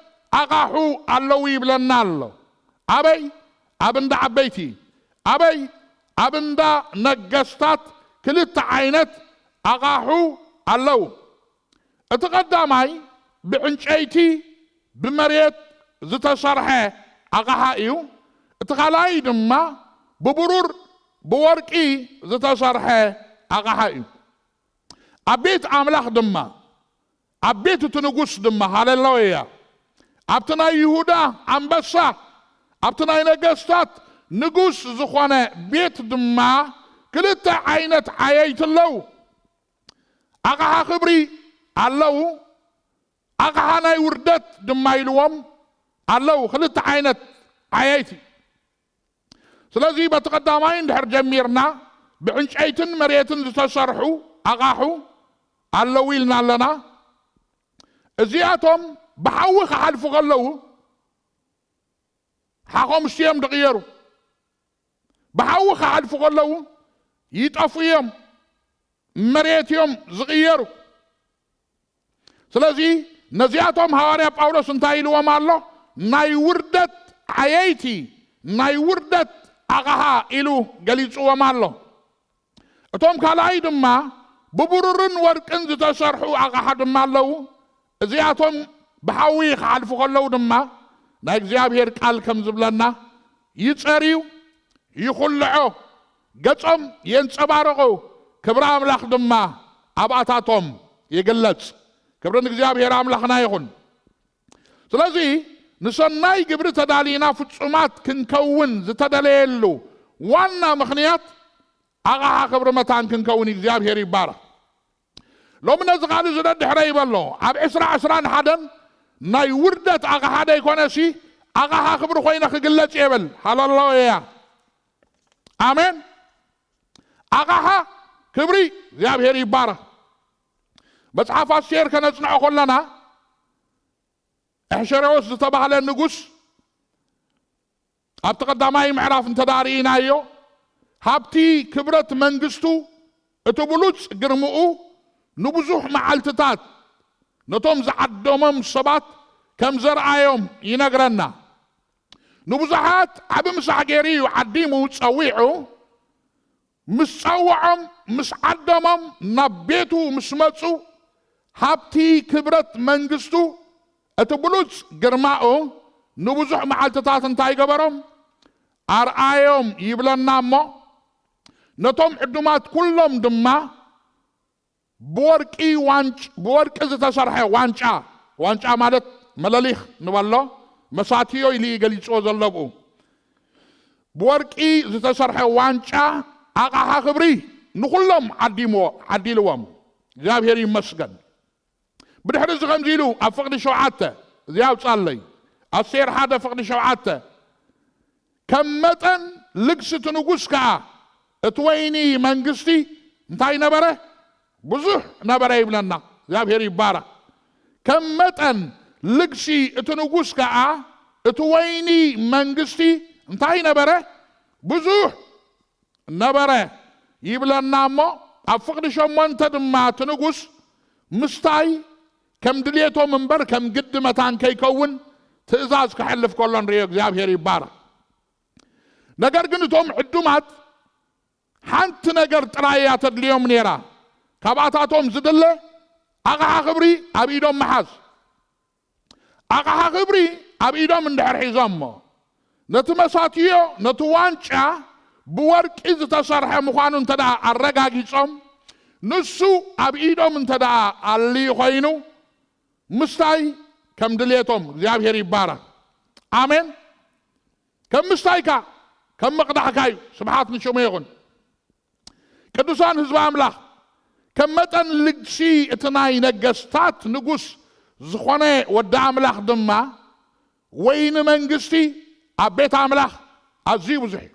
ኣቓሑ ኣለዉ ይብለና ኣሎ። ኣበይ? ኣብ እንዳ ዓበይቲ። ኣበይ? ኣብ እንዳ ነገስታት ክልተ ዓይነት ኣቓሑ ኣለዉ። እቲ ቀዳማይ ብዕንጨይቲ፣ ብመሬት ዝተሰርሐ ኣቕሓ እዩ። እቲ ካልኣይ ድማ ብብሩር፣ ብወርቂ ዝተሰርሐ ኣቕሓ እዩ። ኣብ ቤት ኣምላኽ ድማ፣ ኣብ ቤት እቲ ንጉስ ድማ፣ ሃሌሉያ፣ ኣብቲ ናይ ይሁዳ ኣንበሳ፣ ኣብቲ ናይ ነገስታት ንጉስ ዝኾነ ቤት ድማ ክልተ ዓይነት ዓየይቲ ኣለዉ። ኣቕሓ ክብሪ ኣለዉ፣ ኣቕሓ ናይ ውርደት ድማ ኢልዎም ኣለዉ። ክልተ ዓይነት ዓየይቲ። ስለዚ በቲ ቀዳማይ እንድሕር ጀሚርና፣ ብዕንጨይትን መሬትን ዝተሰርሑ ኣቓሑ ኣለዉ ኢልና ኣለና። እዚኣቶም ብሓዊ ክሓልፉ ከለዉ ሓኾምሽቲ እዮም ዝቕየሩ። ብሓዊ ክሓልፉ ከለዉ ይጠፉ እዮም፣ መሬት እዮም ዝቕየሩ። ስለዚ ነዚኣቶም ሃዋርያ ጳውሎስ እንታይ ኢልዎም ኣሎ? ናይ ውርደት ዓየይቲ፣ ናይ ውርደት ኣቕሓ ኢሉ ገሊጽዎም ኣሎ። እቶም ካልኣይ ድማ ብብሩርን ወርቅን ዝተሰርሑ ኣቕሓ ድማ ኣለዉ። እዚኣቶም ብሓዊ ክሓልፉ ከለዉ ድማ ናይ እግዚኣብሔር ቃል ከም ዝብለና ይጸርዩ፣ ይኹልዖ፣ ገጾም የንጸባርቑ፣ ክብሪ ኣምላኽ ድማ ኣብኣታቶም ይግለጽ። ክብሪ ንእግዚኣብሔር ኣምላኽና ይኹን። ስለዚ ንሰናይ ግብሪ ተዳሊና ፍጹማት ክንከውን ዝተደለየሉ ዋና ምኽንያት ኣቕሓ ክብሪ መታን ክንከውን እግዚኣብሔር ይባረኽ። ሎሚ ነዚ ቃል እዚ ደድሕረ ይበሎ። ኣብ ዕስራ ዕስራን ሓደን ናይ ውርደት ኣቕሓ ደይኮነሲ ኣቕሓ ክብሪ ኮይነ ክግለጽ እየ በል። ሃሌሉያ። ኣሜን። ኣቕሓ ክብሪ እግዚኣብሔር ይባረኽ። መጽሓፍ ኣስቴር ከነጽንዖ ከለና ኣሕሸሮስ ዝተባህለ ንጉስ ኣብቲ ቀዳማይ ምዕራፍ እንተ ደኣ ርኢናዮ፣ ሃብቲ ክብረት መንግስቱ፣ እቲ ብሉጽ ግርምኡ ንብዙሕ መዓልትታት ነቶም ዝዓደሞም ሰባት ከም ዘርኣዮም ይነግረና። ንብዙሓት ዓቢ ምሳሕ ገይሩ እዩ ዓዲሙ ጸዊዑ። ምስ ጸውዖም፣ ምስ ዓደሞም፣ ናብ ቤቱ ምስ መጹ፣ ሃብቲ ክብረት መንግስቱ፣ እቲ ብሉጽ ግርማኡ ንብዙሕ መዓልትታት እንታይ ገበሮም? ኣርኣዮም ይብለና እሞ፣ ነቶም ዕዱማት ኩሎም ድማ ብወርቂ ዋንጭ-፣ ብወርቂ ዝተሰርሐ ዋንጫ፣ ዋንጫ ማለት መለሊኽ ንበሎ፣ መሳትዮ ኢሉ እዩ ገሊጽዎ ዘሎ ብኡ። ብወርቂ ዝተሰርሐ ዋንጫ ኣቕሓ ክብሪ ንኹሎም ዓዲምዎ-፣ ዓዲልዎም። እግዚኣብሔር ይመስገን። ብድሕሪ እዚ ከምዚ ኢሉ ኣብ ፍቕዲ ሸውዓተ፣ እዚ ኣውጻለይ፣ ኣስቴር ሓደ ፍቕዲ ሸውዓተ፣ ከም መጠን ልግሲ እቲ ንጉስ ከኣ እቲ ወይኒ መንግስቲ እንታይ ነበረ? ብዙሕ ነበረ ይብለና። እግዚኣብሔር ይባረኽ። ከም መጠን ልግሲ እቲ ንጉስ ከኣ እቲ ወይኒ መንግስቲ እንታይ ነበረ? ብዙሕ ነበረ ይብለና እሞ፣ ኣብ ፍቕዲ ሸሞንተ ድማ እቲ ንጉስ ምስታይ ከም ድሌቶም እምበር ከም ግዲ መታን ከይከውን ትእዛዝ ከሕልፍ ከሎ ንርእዮ። እግዚኣብሔር ይባረኽ። ነገር ግን እቶም ዕዱማት ሓንቲ ነገር ጥራይ እያ ተድልዮም ነይራ። ካብኣታቶም ዝድለ ኣቕሓ ክብሪ ኣብ ኢዶም ምሓዝ። ኣቕሓ ክብሪ ኣብ ኢዶም እንድሕር ሒዞሞ፣ ነቲ መሳትዮ፣ ነቲ ዋንጫ ብወርቂ ዝተሰርሐ ምዃኑ እንተ ደኣ ኣረጋጊጾም፣ ንሱ ኣብ ኢዶም እንተ ደኣ ኣልዩ ኾይኑ፣ ምስታይ ከም ድሌቶም፣ እግዚኣብሔር ይባረኽ። ኣሜን። ከም ምስታይካ፣ ከም ምቕዳሕካ እዩ። ስብሓት ንሽሙ ይኹን። ቅዱሳን ህዝቢ ኣምላኽ፣ ከም መጠን ልግሲ እቲ ናይ ነገስታት ንጉስ ዝኾነ ወዲ ኣምላኽ ድማ፣ ወይኒ መንግስቲ ኣብ ቤት ኣምላኽ ኣዝዩ ብዙሕ እዩ።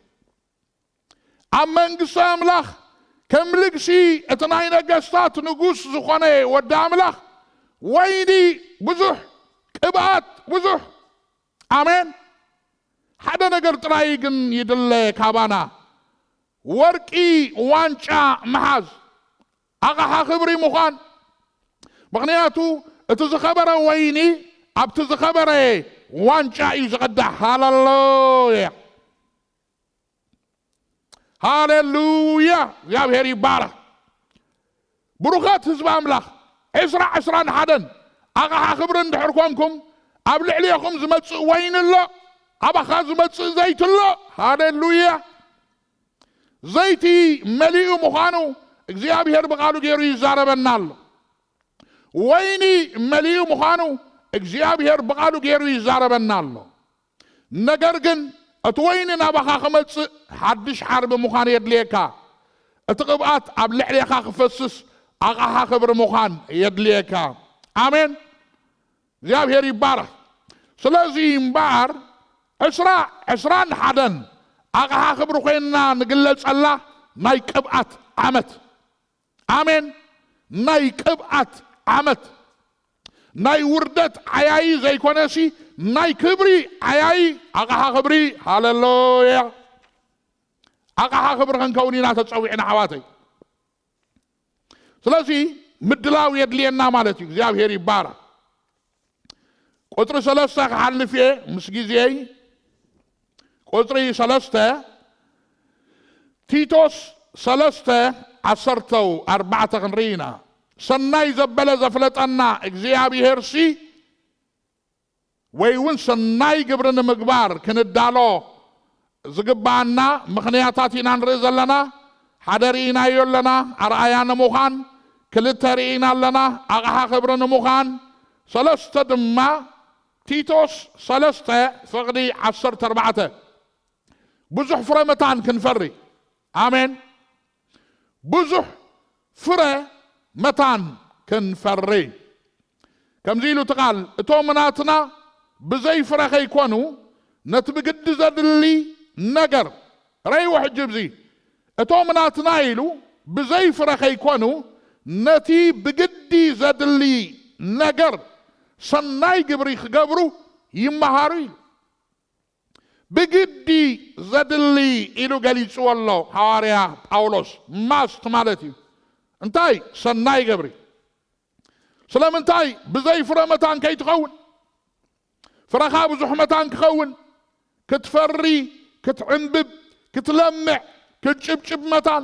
ኣብ መንግስቲ ኣምላኽ ከም ልግሲ እቲ ናይ ነገስታት ንጉስ ዝኾነ ወዲ ኣምላኽ፣ ወይኒ ብዙሕ፣ ቅብኣት ብዙሕ። ኣሜን። ሓደ ነገር ጥራይ ግን ይድለ ካባና፣ ወርቂ ዋንጫ ምሓዝ፣ ኣቕሓ ክብሪ ምዃን። ምኽንያቱ እቲ ዝኸበረ ወይኒ ኣብቲ ዝኸበረ ዋንጫ እዩ ዝቐዳሕ። ሃሌሉያ፣ ሃሌሉያ፣ እግዚኣብሔር ይባረኽ። ብሩኻት ህዝቢ ኣምላኽ፣ ዕስራ ዕስራን ሓደን ኣቕሓ ክብሪ እንድሕር ኮንኩም፣ ኣብ ልዕሌኹም ዝመጽእ ወይኒ ኣሎ፣ ኣባኻ ዝመጽእ ዘይቲ ኣሎ። ሃሌሉያ። ዘይቲ መሊኡ ምዃኑ እግዚኣብሔር ብቓሉ ገይሩ ይዛረበና ኣሎ። ወይኒ መሊኡ ምዃኑ እግዚኣብሔር ብቓሉ ገይሩ ይዛረበና ኣሎ። ነገር ግን እቲ ወይኒ ናባኻ ክመጽእ ሓድሽ ዓርቢ ምዃን የድልየካ። እቲ ቅብኣት ኣብ ልዕሌኻ ክፈስስ ኣቕሓ ክብሪ ምዃን የድልየካ። ኣሜን። እግዚኣብሔር ይባረኽ። ስለዚ እምበኣር ዕስራ ዕስራን ሓደን ኣቕሓ ክብሪ ኮይንና ንግለጸላ ናይ ቅብኣት ዓመት። ኣሜን። ናይ ቅብኣት ዓመት፣ ናይ ውርደት ዓያዪ ዘይኮነሲ ናይ ክብሪ ዓያዪ፣ ኣቕሓ ክብሪ። ሃሌሉያ። ኣቕሓ ክብሪ ክንከውን ኢና ተጸዊዕና ኣሕዋተይ። ስለዚ ምድላው የድልየና ማለት እዩ። እግዚኣብሔር ይባረኽ። ቁፅሪ ሰለስተ ክሓልፍ እየ ምስ ግዜይ። ቁፅሪ ሰለስተ፣ ቲቶስ ሰለስተ ዓሰርተው ኣርባዕተ ክንርኢ ኢና። ሰናይ ዘበለ ዘፍለጠና እግዚኣብሔር ሲ ወይ እውን ሰናይ ግብሪ ንምግባር ክንዳሎ ዝግባኣና ምኽንያታት ኢና ንርኢ ዘለና። ሓደ ርኢናዮ ኣለና፣ ኣርኣያ ንምዃን። ክልተ ርኢና ኣለና፣ ኣቕሓ ክብሪ ንምዃን። ሰለስተ ድማ፣ ቲቶስ ሰለስተ ፍቕዲ ዓሰርተ ኣርባዕተ፣ ብዙሕ ፍረ መታን ክንፈሪ። ኣሜን። ብዙሕ ፍረ መታን ክንፈሪ። ከምዚ ኢሉ እቲ ቃል፣ "እቶም ናትና ብዘይ ፍረ ከይኮኑ፣ ነቲ ብግዲ ዘድሊ ነገር"፣ ረይዎ ሕጂ፣ እዚ "እቶም ናትና" ኢሉ፣ "ብዘይ ፍረ ከይኮኑ፣ ነቲ ብግዲ ዘድሊ ነገር ሰናይ ግብሪ ክገብሩ ይመሃሩ" ኢሉ። ብግዲ ዘድሊ ኢሉ ገሊጽዎ ኣሎ ሃዋርያ ጳውሎስ። ማስት ማለት እዩ። እንታይ? ሰናይ ገብሪ። ስለምንታይ? ብዘይ ፍረ መታን ከይትኸውን፣ ፍረኻ ብዙሕ መታን ክኸውን፣ ክትፈሪ፣ ክትዕንብብ፣ ክትለምዕ፣ ክትጭብጭብ መታን።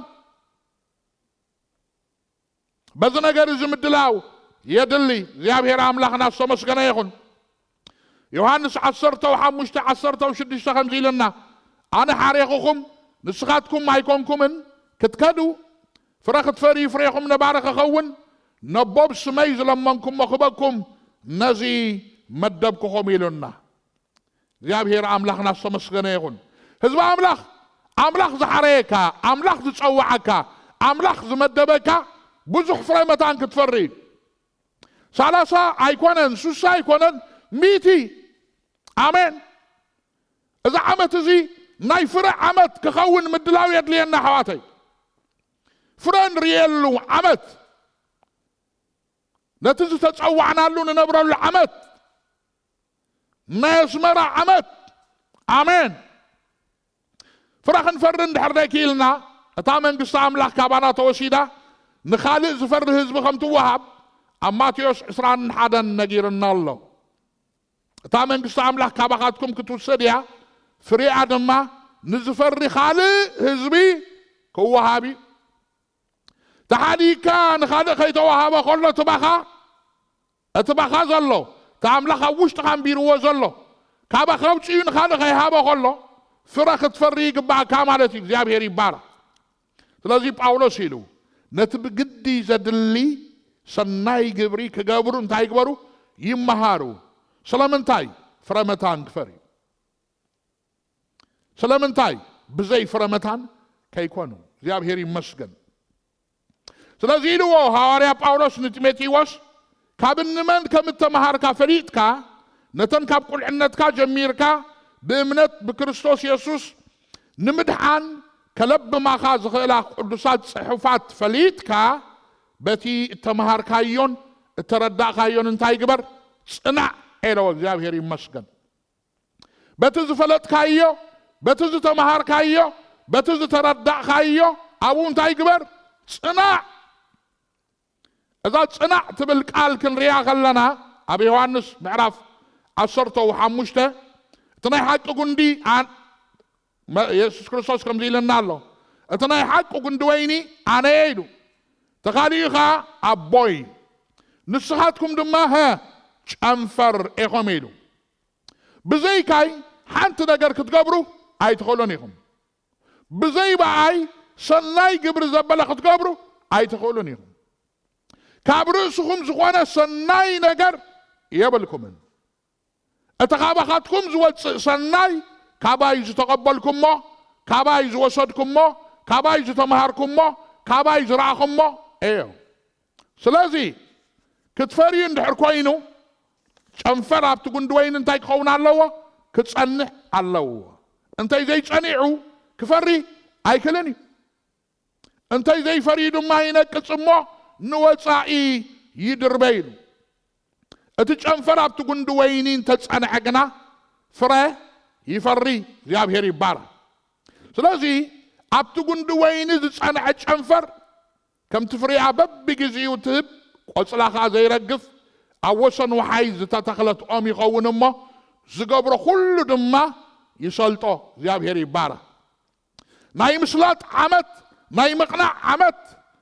በዚ ነገር እዚ ምድላው የድሊ። እግዚኣብሔር ኣምላኽና ዝተመስገነ ይኹን። ዮሃንስ ዓሰርተ ሓሙሽተ ዓሰርተ ሽዱሽተ ከምዚ ኢለና፣ "ኣነ ሓሬኹኹም፣ ንስኻትኩም ኣይኮንኩምን ክትከዱ፣ ፍረ ክትፈርዩ፣ ፍሬኹም ነባሪ ክኸውን፣ ነቦ ብስመይ ዝለመንኩሞ ክበኩም፣ ነዚ መደብኩኹም" ኢሉና። እግዚኣብሔር ኣምላኽና ዝተመስገነ ይኹን። ህዝቢ ኣምላኽ፣ ኣምላኽ ዝሓረየካ፣ ኣምላኽ ዝጸዋዓካ፣ ኣምላኽ ዝመደበካ ብዙሕ ፍረ መታን ክትፈሪ እዩ። ሰላሳ ኣይኮነን፣ ስሳ ኣይኮነን፣ ሚእቲ። ኣሜን። እዚ ዓመት እዚ ናይ ፍረ ዓመት ክኸውን ምድላው የድልየና ኣሕዋተይ። ፍረ ንርእየሉ ዓመት፣ ነቲ ዝተጸዋዕናሉ ንነብረሉ ዓመት፣ ናይ ኣስመራ ዓመት። ኣሜን። ፍረ ክንፈሪ እንድሕር ደይክኢልና፣ እታ መንግስቲ ኣምላኽ ካባና ተወሲዳ፣ ንኻልእ ዝፈሪ ህዝቢ ከም ትወሃብ ኣብ ማቴዎስ ዕስራን ሓደን ነጊርና ኣሎ። እታ መንግስቲ ኣምላኽ ካባኻትኩም ክትውሰድ እያ፣ ፍሬኣ ድማ ንዝፈሪ ካልእ ህዝቢ ክወሃብ እዩ። ተሓዲግካ ንኻልእ ከይተዋሃበ ከሎ፣ እቲ ባኻ፣ እቲ ባኻ ዘሎ፣ እቲ ኣምላኽ ኣብ ውሽጥኻ ኣንቢርዎ ዘሎ፣ ካባኻ ኣውፂኡ ንኻልእ ከይሃበ ከሎ፣ ፍረ ክትፈሪ ይግባእካ ማለት እዩ። እግዚኣብሔር ይባረኽ። ስለዚ ጳውሎስ ኢሉ፣ ነቲ ብግዲ ዘድሊ ሰናይ ግብሪ ክገብሩ እንታይ ይግበሩ? ይመሃሩ። ስለምንታይ? ፍረ መታን ክፈርዩ። ስለምንታይ? ብዘይ ፍረ መታን ከይኮኑ። እግዚኣብሔር ይመስገን። ስለዚ ኢልዎ ሃዋርያ ጳውሎስ ንጢሞቴዎስ፣ ካብ እንመን ከም እተመሃርካ ፈሊጥካ፣ ነተን ካብ ቁልዕነትካ ጀሚርካ ብእምነት ብክርስቶስ የሱስ ንምድሓን ከለብማኻ ዝኽእላ ቅዱሳት ጽሑፋት ፈሊጥካ፣ በቲ እተመሃርካዮን እተረዳእካዮን እንታይ ግበር? ጽናዕ፣ ኢለዎ። እግዚኣብሔር ይመስገን። በቲ ዝፈለጥካዮ፣ በቲ ዝተመሃርካዮ፣ በቲ ዝተረዳእካዮ፣ ኣብኡ እንታይ ግበር? ጽናዕ። እዛ ጽናዕ ትብል ቃል ክንሪኣ ከለና፣ ኣብ ዮሃንስ ምዕራፍ ዓሰርተ ሓሙሽተ፣ እቲ ናይ ሓቂ ጉንዲ ኣን-፣ መ-፣ የሱስ ክርስቶስ ከምዚ ኢለና ኣሎ፣ "እቲ ናይ ሓቂ ጉንዲ ወይኒ ኣነ እየ" ኢሉ። ተኻሊኡ ኸኣ ኣቦይ፣ "ንስኻትኩም ድማ፣ ሀ፣ ጨንፈር ኢኹም" ኢሉ። "ብዘይካይ ሓንቲ ነገር ክትገብሩ ኣይትኽእሉን ኢኹም። ብዘይ ብኣይ ሰናይ ግብሪ ዘበለ ክትገብሩ ኣይትኽእሉን ኢኹም። ካብ ርእስኹም ዝኾነ ሰናይ ነገር የብልኩምን። እቲ ካባኻትኩም ዝወጽእ ሰናይ ካባይ ዝተቐበልኩሞ፣ ካባይ ዝወሰድኩሞ፣ ካባይ ዝተምሃርኩሞ፣ ካባይ ዝረኣኹሞ እዩ። ስለዚ ክትፈርዩ እንድሕር ኮይኑ፣ ጨንፈር ኣብቲ ጉንዲ ወይኒ እንታይ ክኸውን ኣለዎ? ክጸንዕ ኣለዎ። እንተይ ዘይጸኒዑ ክፈሪ ኣይክልን እዩ። እንተይ ዘይፈርዩ ድማ ይነቅጽ እሞ ንወጻኢ ይድርበ" ኢሉ። እቲ ጨንፈር ኣብቲ ጉንዲ ወይኒ እንተጸንዐ ግና ፍረ ይፈሪ። እግዚኣብሔር ይባረክ። ስለዚ ኣብቲ ጉንዲ ወይኒ ዝጸንዐ ጨንፈር ከምቲ ፍሪኣ በብግዜኡ ትህብ፣ ቆጽላ ኸኣ ዘይረግፍ፣ ኣብ ወሰን ወሓይ ዝተተኽለት ኦም ይኸውን እሞ፣ ዝገብሮ ኩሉ ድማ ይሰልጦ። እግዚኣብሔር ይባረኽ። ናይ ምስላጥ ዓመት፣ ናይ ምቕናዕ ዓመት፣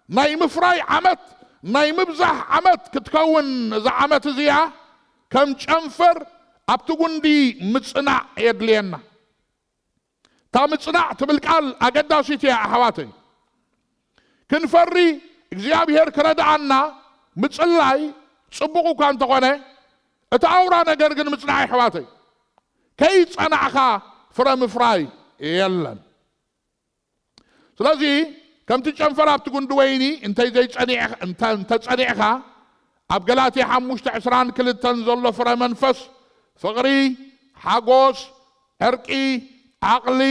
ናይ ምፍራይ ዓመት፣ ናይ ምብዛሕ ዓመት ክትከውን እዛ ዓመት እዚኣ ከም ጨንፈር ኣብቲ ጉንዲ ምጽናዕ የድልየና። እታ ምጽናዕ ትብል ቃል ኣገዳሲት እያ ኣሕዋተይ። ክንፈሪ እግዚኣብሔር ክረድኣና ምጽላይ ጽቡቕ እኳ እንተኾነ፣ እቲ ኣውራ ነገር ግን ምጽናዕ ኣሕዋተይ። ከይጸናዕኻ ፍረ ምፍራይ የለን። ስለዚ ከምቲ ጨንፈር ኣብቲ ጉንዲ ወይኒ እንተይ ዘይጸኒዕ-፣ እንተ-፣ እንተጸኒዕኻ፣ ኣብ ገላትያ ሓሙሽተ ዕስራን ክልተን ዘሎ ፍረ መንፈስ፣ ፍቕሪ፣ ሓጎስ፣ ዕርቂ፣ ዓቕሊ፣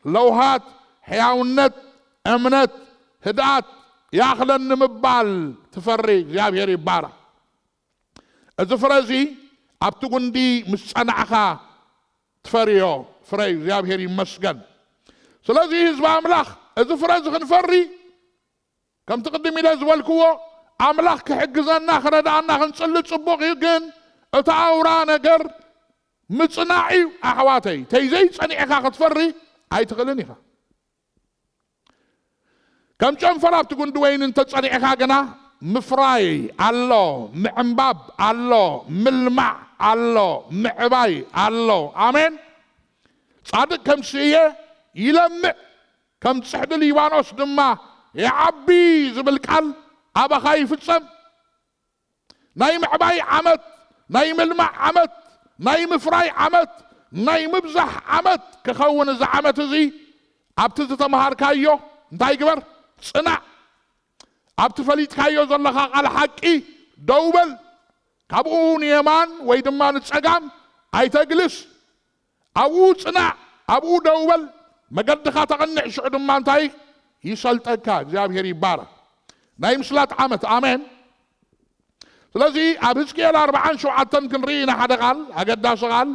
ለውሃት፣ ሕያውነት፣ እምነት፣ ህድኣት፣ ይኣኽለኒ ምባል ትፈሪ። እግዚኣብሔር ይባረኽ። እዚ ፍረ እዚ ኣብቲ ጉንዲ ምስ ጸናዕኻ ትፈርዮ ፍረ እዩ። እግዚኣብሔር ይመስገን። ስለዚ ህዝቢ ኣምላኽ፣ እዚ ፍረ እዚ ክንፈሪ፣ ከምቲ ቅድም ኢለ ዝበልክዎ፣ ኣምላኽ ክሕግዘና፣ ክረድኣና ክንጽሊ ጽቡቕ እዩ። ግን እቲ ኣውራ ነገር ምጽናዕ እዩ ኣሕዋተይ። ተይ ዘይጸኒዕኻ ክትፈሪ ኣይትኽእልን ኢኻ። ከም ጨንፈር ኣብቲ ጉንዲ ወይኒ እንተጸኒዕኻ ግና ምፍራይ ኣሎ፣ ምዕንባብ ኣሎ፣ ምልማዕ ኣሎ፣ ምዕባይ ኣሎ። ኣሜን። ጻድቅ ከም ስየ ይለምዕ፣ ከም ጽሕዲ ሊባኖስ ድማ ይዓቢ ዝብል ቃል ኣባኻ ይፍጸም። ናይ ምዕባይ ዓመት፣ ናይ ምልማዕ ዓመት፣ ናይ ምፍራይ ዓመት፣ ናይ ምብዛሕ ዓመት ክኸውን እዚ ዓመት እዚ ኣብቲ ዝተምሃርካዮ እንታይ ግበር? ጽናዕ። ኣብቲ ፈሊጥካዮ ዘለኻ ቃል ሓቂ ደው በል። ካብኡ ንየማን ወይ ድማ ንጸጋም ኣይተግልስ። ኣብኡ ጽናዕ፣ ኣብኡ ደው በል። መገድኻ ተቕንዕ፣ ሽዑ ድማ እንታይ ይሰልጠካ። እግዚኣብሔር ይባረኽ። ናይ ምስላጥ ዓመት። ኣሜን። ስለዚ ኣብ ህዝቅኤል ኣርባዓን ሸውዓተን ክንርኢ ኢና ሓደ ቃል፣ ኣገዳሲ ቃል።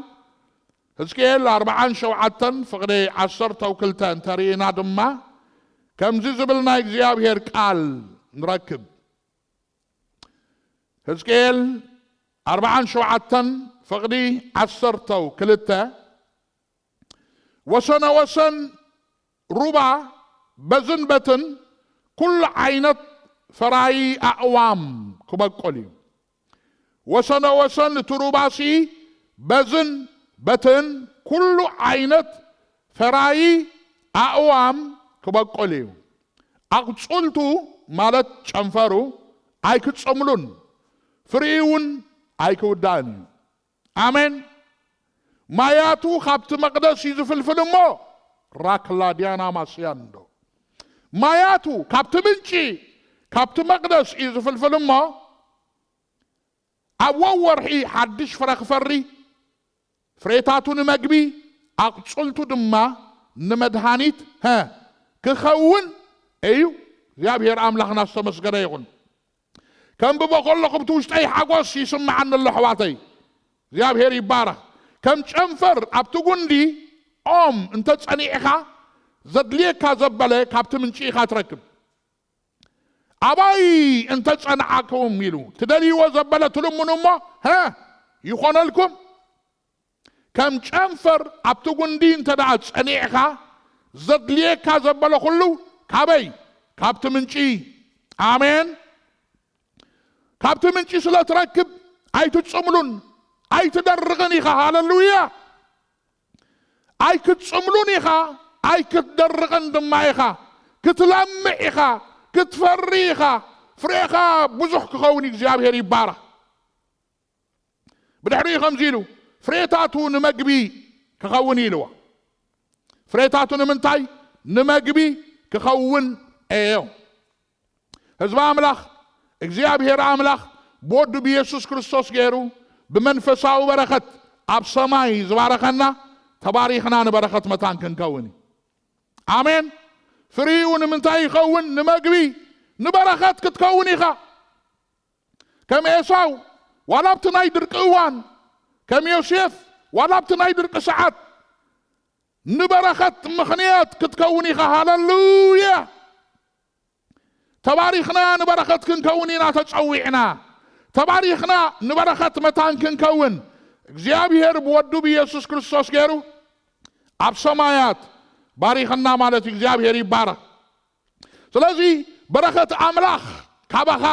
ህዝቅኤል ኣርባዓን ሸውዓተን ፍቕዲ ዓሰርተ ክልተ እንተርኢና ድማ ከምዚ ዝብል ናይ እግዚኣብሔር ቃል ንረክብ። ህዝቅኤል ኣርባዓን ሸውዓተን ፍቕዲ ዓሰርተ ክልተ፣ ወሰነ ወሰን ሩባ በዝን በትን ኩሉ ዓይነት ፈራዪ ኣእዋም ክበቁል እዩ። ወሰነ ወሰን እቲ ሩባሲ በዝን በትን ኩሉ ዓይነት ፈራዪ ኣእዋም ክበቁል እዩ። ኣቑጽልቱ ማለት ጨንፈሩ ኣይክጸምሉን፣ ፍሪኡ እውን ኣይክውዳእን እዩ። ኣሜን። ማያቱ ካብቲ መቕደስ እዩ ዝፍልፍል እሞ፣ ራክላዲያና ማስያንዶ። ማያቱ ካብቲ ምንጪ፣ ካብቲ መቕደስ እዩ ዝፍልፍል እሞ፣ ኣብ ወርሒ ሓድሽ ፍረ ክፈሪ፣ ፍሬታቱ ንመግቢ፣ ኣቕጽልቱ ድማ ንመድሃኒት፣ ሀ፣ ክኸውን እዩ። እግዚኣብሔር ኣምላኽና ዝተመስገነ ይኹን። ከንብቦ ከለኹ ብቲ ውሽጠይ ሓጎስ ይስምዓኒ ኣሎ፣ ኣሕዋተይ። እግዚኣብሔር ይባረኽ። ከም ጨንፈር ኣብቲ ጉንዲ ኦም እንተጸኒዕኻ፣ ዘድልየካ ዘበለ ካብቲ ምንጪ ኢኻ ትረክብ። ኣባይ እንተጸንዓኩም ኢሉ፣ ትደልይዎ ዘበለ ትልምኑ እሞ፣ ሀ፣ ይኾነልኩም። ከም ጨንፈር ኣብቲ ጉንዲ እንተ ደኣ ጸኒዕኻ፣ ዘድልየካ ዘበለ ኩሉ ካበይ? ካብቲ ምንጪ። ኣሜን። ካብቲ ምንጪ ስለ ትረክብ ኣይትጽምሉን፣ ኣይትደርቕን ኢኻ። ሃለሉያ። ኣይክትጽምሉን ኢኻ፣ ኣይክትደርቕን ድማ ኢኻ። ክትለምዕ ኢኻ፣ ክትፈሪ ኢኻ። ፍሬኻ ብዙሕ ክኸውን እዩ። እግዚኣብሔር ይባረኽ። ብድሕሪኡ ከምዚ ኢሉ፣ ፍሬታቱ ንመግቢ ክኸውን ኢልዎ። ፍሬታቱ ንምንታይ? ንመግቢ ክኸውን እዮ። ህዝቢ ኣምላኽ፣ እግዚኣብሔር ኣምላኽ ብወዱ ብየሱስ ክርስቶስ ገይሩ ብመንፈሳዊ በረኸት ኣብ ሰማይ ዝባረኸና፣ ተባሪኽና ንበረኸት መታን ክንከውን እዩ። ኣሜን። ፍሪኡ ንምንታይ ይኸውን? ንመግቢ፣ ንበረኸት ክትከውን ኢኻ። ከም ኤሳው፣ ዋላ ኣብቲ ናይ ድርቂ እዋን፣ ከም ዮሴፍ፣ ዋላ ኣብቲ ናይ ድርቂ ሰዓት፣ ንበረኸት ምኽንያት ክትከውን ኢኻ። ሃለሉያ! ተባሪኽና ንበረኸት ክንከውን ኢና ተጸዊዕና። ተባሪኽና ንበረኸት መታን ክንከውን እግዚኣብሔር ብወዱ ብኢየሱስ ክርስቶስ ገይሩ ኣብ ሰማያት ባሪኽና ማለት እዩ። እግዚኣብሔር ይባረኽ። ስለዚ በረኸት ኣምላኽ ካባኻ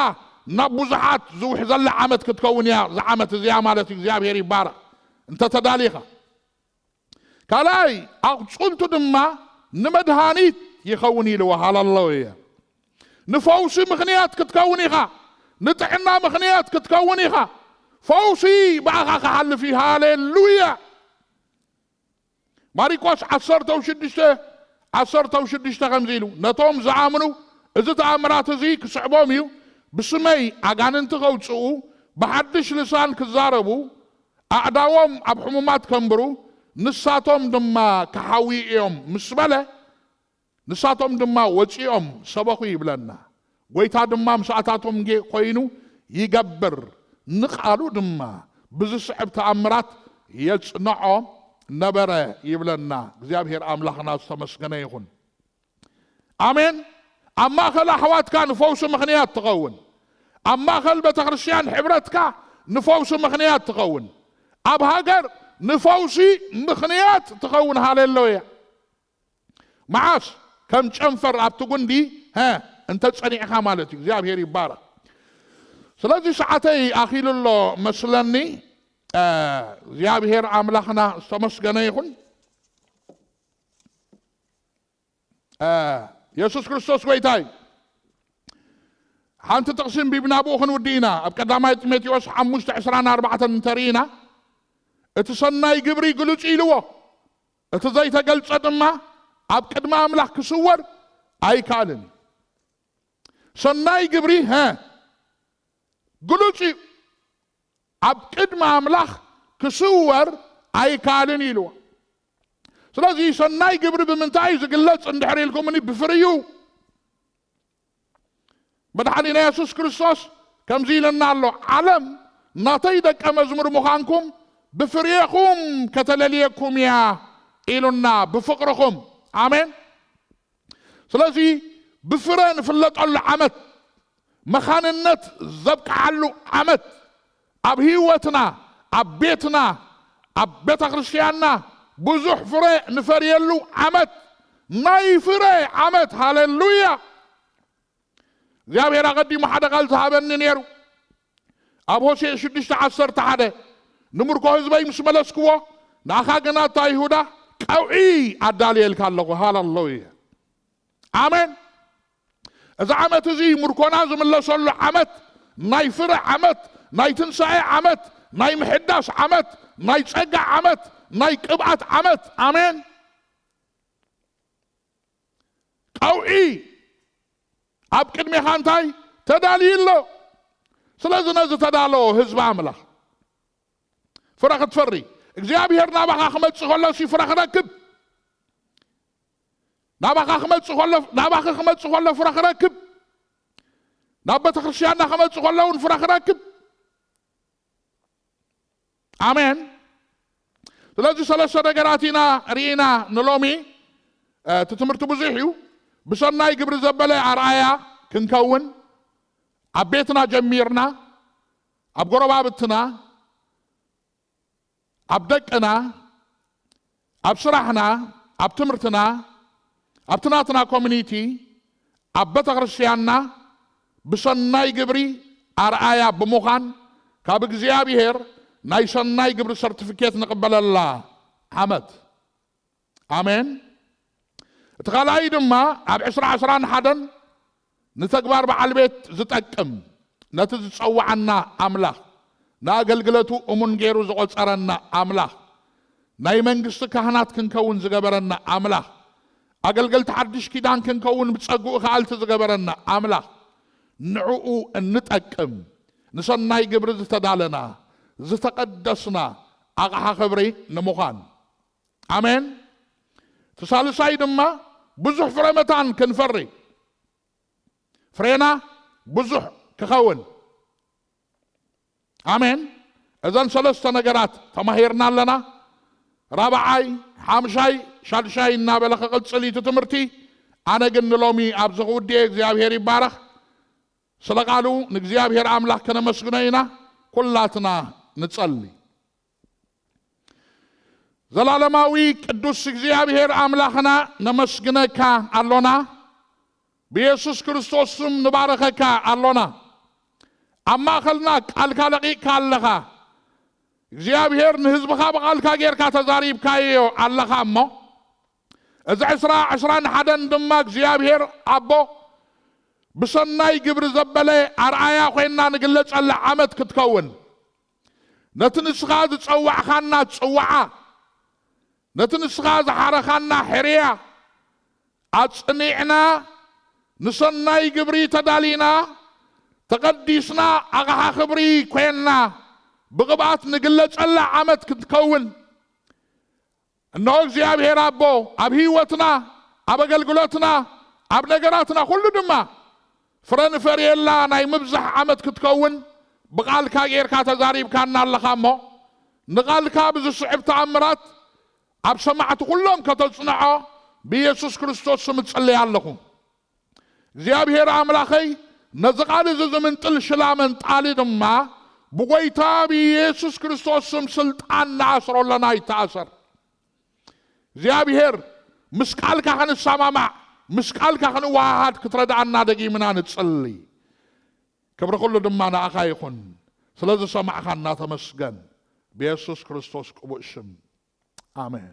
ናብ ብዙሓት ዝውሕዘላ ዓመት ክትከውን እያ፣ እዛ ዓመት እዚኣ ማለት እዩ። እግዚኣብሔር ይባረኽ። እንተ ተዳሊኻ። ካልኣይ፣ ኣቑጽልቱ ድማ ንመድሃኒት ይኸውን ኢልዎ። ሃለሉያ። ንፈውሲ ምኽንያት ክትከውን ኢኻ። ንጥዕና ምኽንያት ክትከውን ኢኻ። ፈውሲ ብኣኻ ክሓልፍ እዩ። ሃሌሉያ። ማሪቆስ ዓሰርተ ሽዱሽተ፣ ዓሰርተ ሽዱሽተ ከምዚ ኢሉ፣ ነቶም ዝኣምኑ እዚ ተኣምራት እዚ ክስዕቦም እዩ፣ ብስመይ ኣጋንንቲ ከውጽኡ፣ ብሓድሽ ልሳን ክዛረቡ፣ ኣእዳዎም ኣብ ሕሙማት ከንብሩ፣ ንሳቶም ድማ ክሓውዩ እዮም ምስ በለ፣ ንሳቶም ድማ ወጺኦም ሰበኹ ይብለና። ጐይታ ድማ ምሳኣታቶም ጌ-፣ ኮይኑ ይገብር፣ ንቓሉ ድማ ብዝስዕብ ተኣምራት የጽንዖ ነበረ ይብለና። እግዚኣብሔር ኣምላኽና ዝተመስገነ ይኹን። ኣሜን። ኣብ ማእከል ኣሕዋትካ ንፈውሲ ምኽንያት ትኸውን። ኣብ ማእከል ቤተ ክርስቲያን ሕብረትካ ንፈውሲ ምኽንያት ትኸውን። ኣብ ሃገር ንፈውሲ ምኽንያት ትኸውን። ሃሌሉያ። መዓስ? ከም ጨንፈር ኣብቲ ጉንዲ፣ ሀ፣ እንተ ጸኒዕካ ማለት እዩ። እግዚኣብሔር ይባረኽ። ስለዚ ሰዓተይ ኣኺሉ ኣሎ መስለኒ። እ፣ እግዚኣብሔር ኣምላኽና ዝተመስገነ ይኹን። እ፣ የሱስ ክርስቶስ ጐይታ እዩ። ሓንቲ ጥቕሲ ኣንቢብና ብኡ ክንውድእ ኢና። ኣብ ቀዳማይ ጢሞቴዎስ ሓሙሽተ ዕስራን ኣርባዕተን እንተርኢና፣ እቲ ሰናይ ግብሪ ግሉጽ ኢልዎ፣ እቲ ዘይተገልጸ ድማ ኣብ ቅድሚ ኣምላኽ ክስወር ኣይከኣልን እዩ። ሰናይ ግብሪ፣ ሀ፣ ግሉጽ እዩ፣ ኣብ ቅድሚ ኣምላኽ ክስወር ኣይከኣልን ኢልዎ። ስለዚ ሰናይ ግብሪ ብምንታይ እዩ ዝግለጽ እንድሕር ኢልኩምኒ፣ ብፍርዩ። መድሓኒና የሱስ ክርስቶስ ከምዚ ኢለና ኣሎ፣ ዓለም ናተይ ደቀ መዝሙር ምዃንኩም ብፍሬኹም ከተለልየኩም እያ ኢሉና፣ ብፍቕርኹም። ኣሜን። ስለዚ ብፍረ ንፍለጠሉ ዓመት፣ መኻንነት ዘብቅዓሉ ዓመት፣ ኣብ ህይወትና፣ ኣብ ቤትና፣ ኣብ ቤተ ክርስቲያንና ብዙሕ ፍረ ንፈርየሉ ዓመት፣ ናይ ፍረ ዓመት። ሃሌሉያ! እግዚኣብሔር ኣቐዲሙ ሓደ ቃል ዝሃበኒ ነይሩ። ኣብ ሆሴዕ ሽዱሽተ ዓሰርተ ሓደ፣ "ንምርኮ ህዝበይ ምስ መለስክዎ፣ ንኣኻ ግና፣ ኣታ ይሁዳ፣ ቀውዒ ኣዳልየልካ ኣለኹ።" ሃሌሉያ! ኣሜን። እዚ ዓመት እዚ ምርኮና ዝምለሰሉ ዓመት፣ ናይ ፍረ ዓመት፣ ናይ ትንሳኤ ዓመት፣ ናይ ምሕዳስ ዓመት፣ ናይ ጸጋ ዓመት፣ ናይ ቅብኣት ዓመት። ኣሜን። ቀውዒ ኣብ ቅድሜኻ እንታይ ተዳልዩ ኣሎ? ስለዚ ነዚ ተዳለዎ ህዝቢ ኣምላኽ፣ ፍረ ክትፈሪ፣ እግዚኣብሔር ናባኻ ክመጽእ ከሎ ሲ ፍረ ክረክብ፣ ናባኻ ክመጽእ ከሎ፣ ናባኺ ክመጽእ ከሎ ፍረ ክረክብ፣ ናብ ቤተ ክርስቲያንና ክመጽእ ከሎ እውን ፍረ ክረክብ። ኣሜን። ስለዚ ሰለስተ ነገራት ኢና ርኢና ንሎሚ። እቲ ትምህርቲ ብዙሕ እዩ። ብሰናይ ግብሪ ዘበለ ኣርኣያ ክንከውን፣ ኣብ ቤትና ጀሚርና፣ ኣብ ጎረባብትና፣ ኣብ ደቅና፣ ኣብ ስራሕና፣ ኣብ ትምህርትና፣ ኣብቲ ናትና ኮሚኒቲ፣ ኣብ ቤተ ክርስቲያንና ብሰናይ ግብሪ ኣርኣያ ብምዃን ካብ እግዚኣብሔር ናይ ሰናይ ግብሪ ሰርቲፊኬት ንቕበለላ ዓመት። ኣሜን። እቲ ካልኣይ ድማ ኣብ ዕስራ ዕስራን ሓደን ንተግባር በዓል ቤት ዝጠቅም፣ ነቲ ዝጸውዓና ኣምላኽ፣ ንኣገልግለቱ እሙን ገይሩ ዝቖጸረና ኣምላኽ፣ ናይ መንግስቲ ካህናት ክንከውን ዝገበረና ኣምላኽ፣ ኣገልገልቲ ሓድሽ ኪዳን ክንከውን ብጸግኡ ከኣልቲ ዝገበረና ኣምላኽ፣ ንዕኡ እንጠቅም፣ ንሰናይ ግብሪ ዝተዳለና፣ ዝተቐደስና ኣቕሓ ክብሪ ንምዃን። ኣሜን። እቲ ሳልሳይ ድማ ብዙሕ ፍረ መታን ክንፈሪ፣ ፍሬና ብዙሕ ክኸውን። ኣሜን። እዘን ሰለስተ ነገራት ተማሂርና ኣለና። ራብዓይ፣ ሓምሻይ፣ ሻድሻይ እናበለ ክቕጽል እዩ እቲ ትምህርቲ። ኣነ ግን ንሎሚ ኣብዚ ክውድኤ እግዚኣብሔር ይባረኽ። ስለ ቃሉ ንእግዚኣብሔር ኣምላኽ ከነመስግኖ ኢና። ኩላትና ንጸሊ። ዘላለማዊ ቅዱስ እግዚኣብሔር ኣምላኽና ነመስግነካ ኣሎና። ብየሱስ ክርስቶስ ስም ንባረኸካ ኣሎና። ኣብ ማእኸልና ቃልካ ለቒቕካ ኣለኻ። እግዚኣብሔር ንህዝብኻ ብቓልካ ጌርካ ተዛሪብካዮ ኣለኻ እሞ፣ እዚ ዕስራ ዕስራን ሓደን ድማ እግዚኣብሔር ኣቦ ብሰናይ ግብሪ ዘበለ ኣርኣያ ኮይና ንግለጸላ ዓመት ክትከውን፣ ነቲ ንስኻ ዝጸዋዕኻና ጽዋዓ፣ ነቲ ንስኻ ዝሓረኻና ሕርያ ኣጽኒዕና፣ ንሰናይ ግብሪ ተዳሊና፣ ተቐዲስና፣ ኣቕሓ ክብሪ ኮይንና፣ ብቕብኣት ንግለጸላ ዓመት ክትከውን፣ እንሆ እግዚኣብሔር ኣቦ ኣብ ህይወትና፣ ኣብ ኣገልግሎትና፣ ኣብ ነገራትና ኩሉ ድማ ፍረ ንፈርየላ ናይ ምብዛሕ ዓመት ክትከውን ብቓልካ ጌርካ ተዛሪብካና ኣለኻ እሞ፣ ንቓልካ ብዝስዕብ ተኣምራት ኣብ ሰማዕቲ ኩሎም ከተጽንዖ ብኢየሱስ ክርስቶስ ስም እጽልይ ኣለኹ። እግዚኣብሔር ኣምላኸይ፣ ነዚ ቃል እዚ ዝምንጥል ሽላ መንጣሊ ድማ ብጎይታ ብኢየሱስ ክርስቶስ ስም ስልጣን ንኣስሮ ኣለና፣ ይተኣሰር። እግዚኣብሔር፣ ምስ ቃልካ ክንሰማማዕ፣ ምስ ቃልካ ክንወሃሃድ ክትረድኣና ደጊምና ንጽሊ። ክብሪ ኩሉ ድማ ንኣኻ ይኹን። ስለ ዝሰማዕኻና ተመስገን። ብየሱስ ክርስቶስ ቅቡእ ሽም። ኣሜን።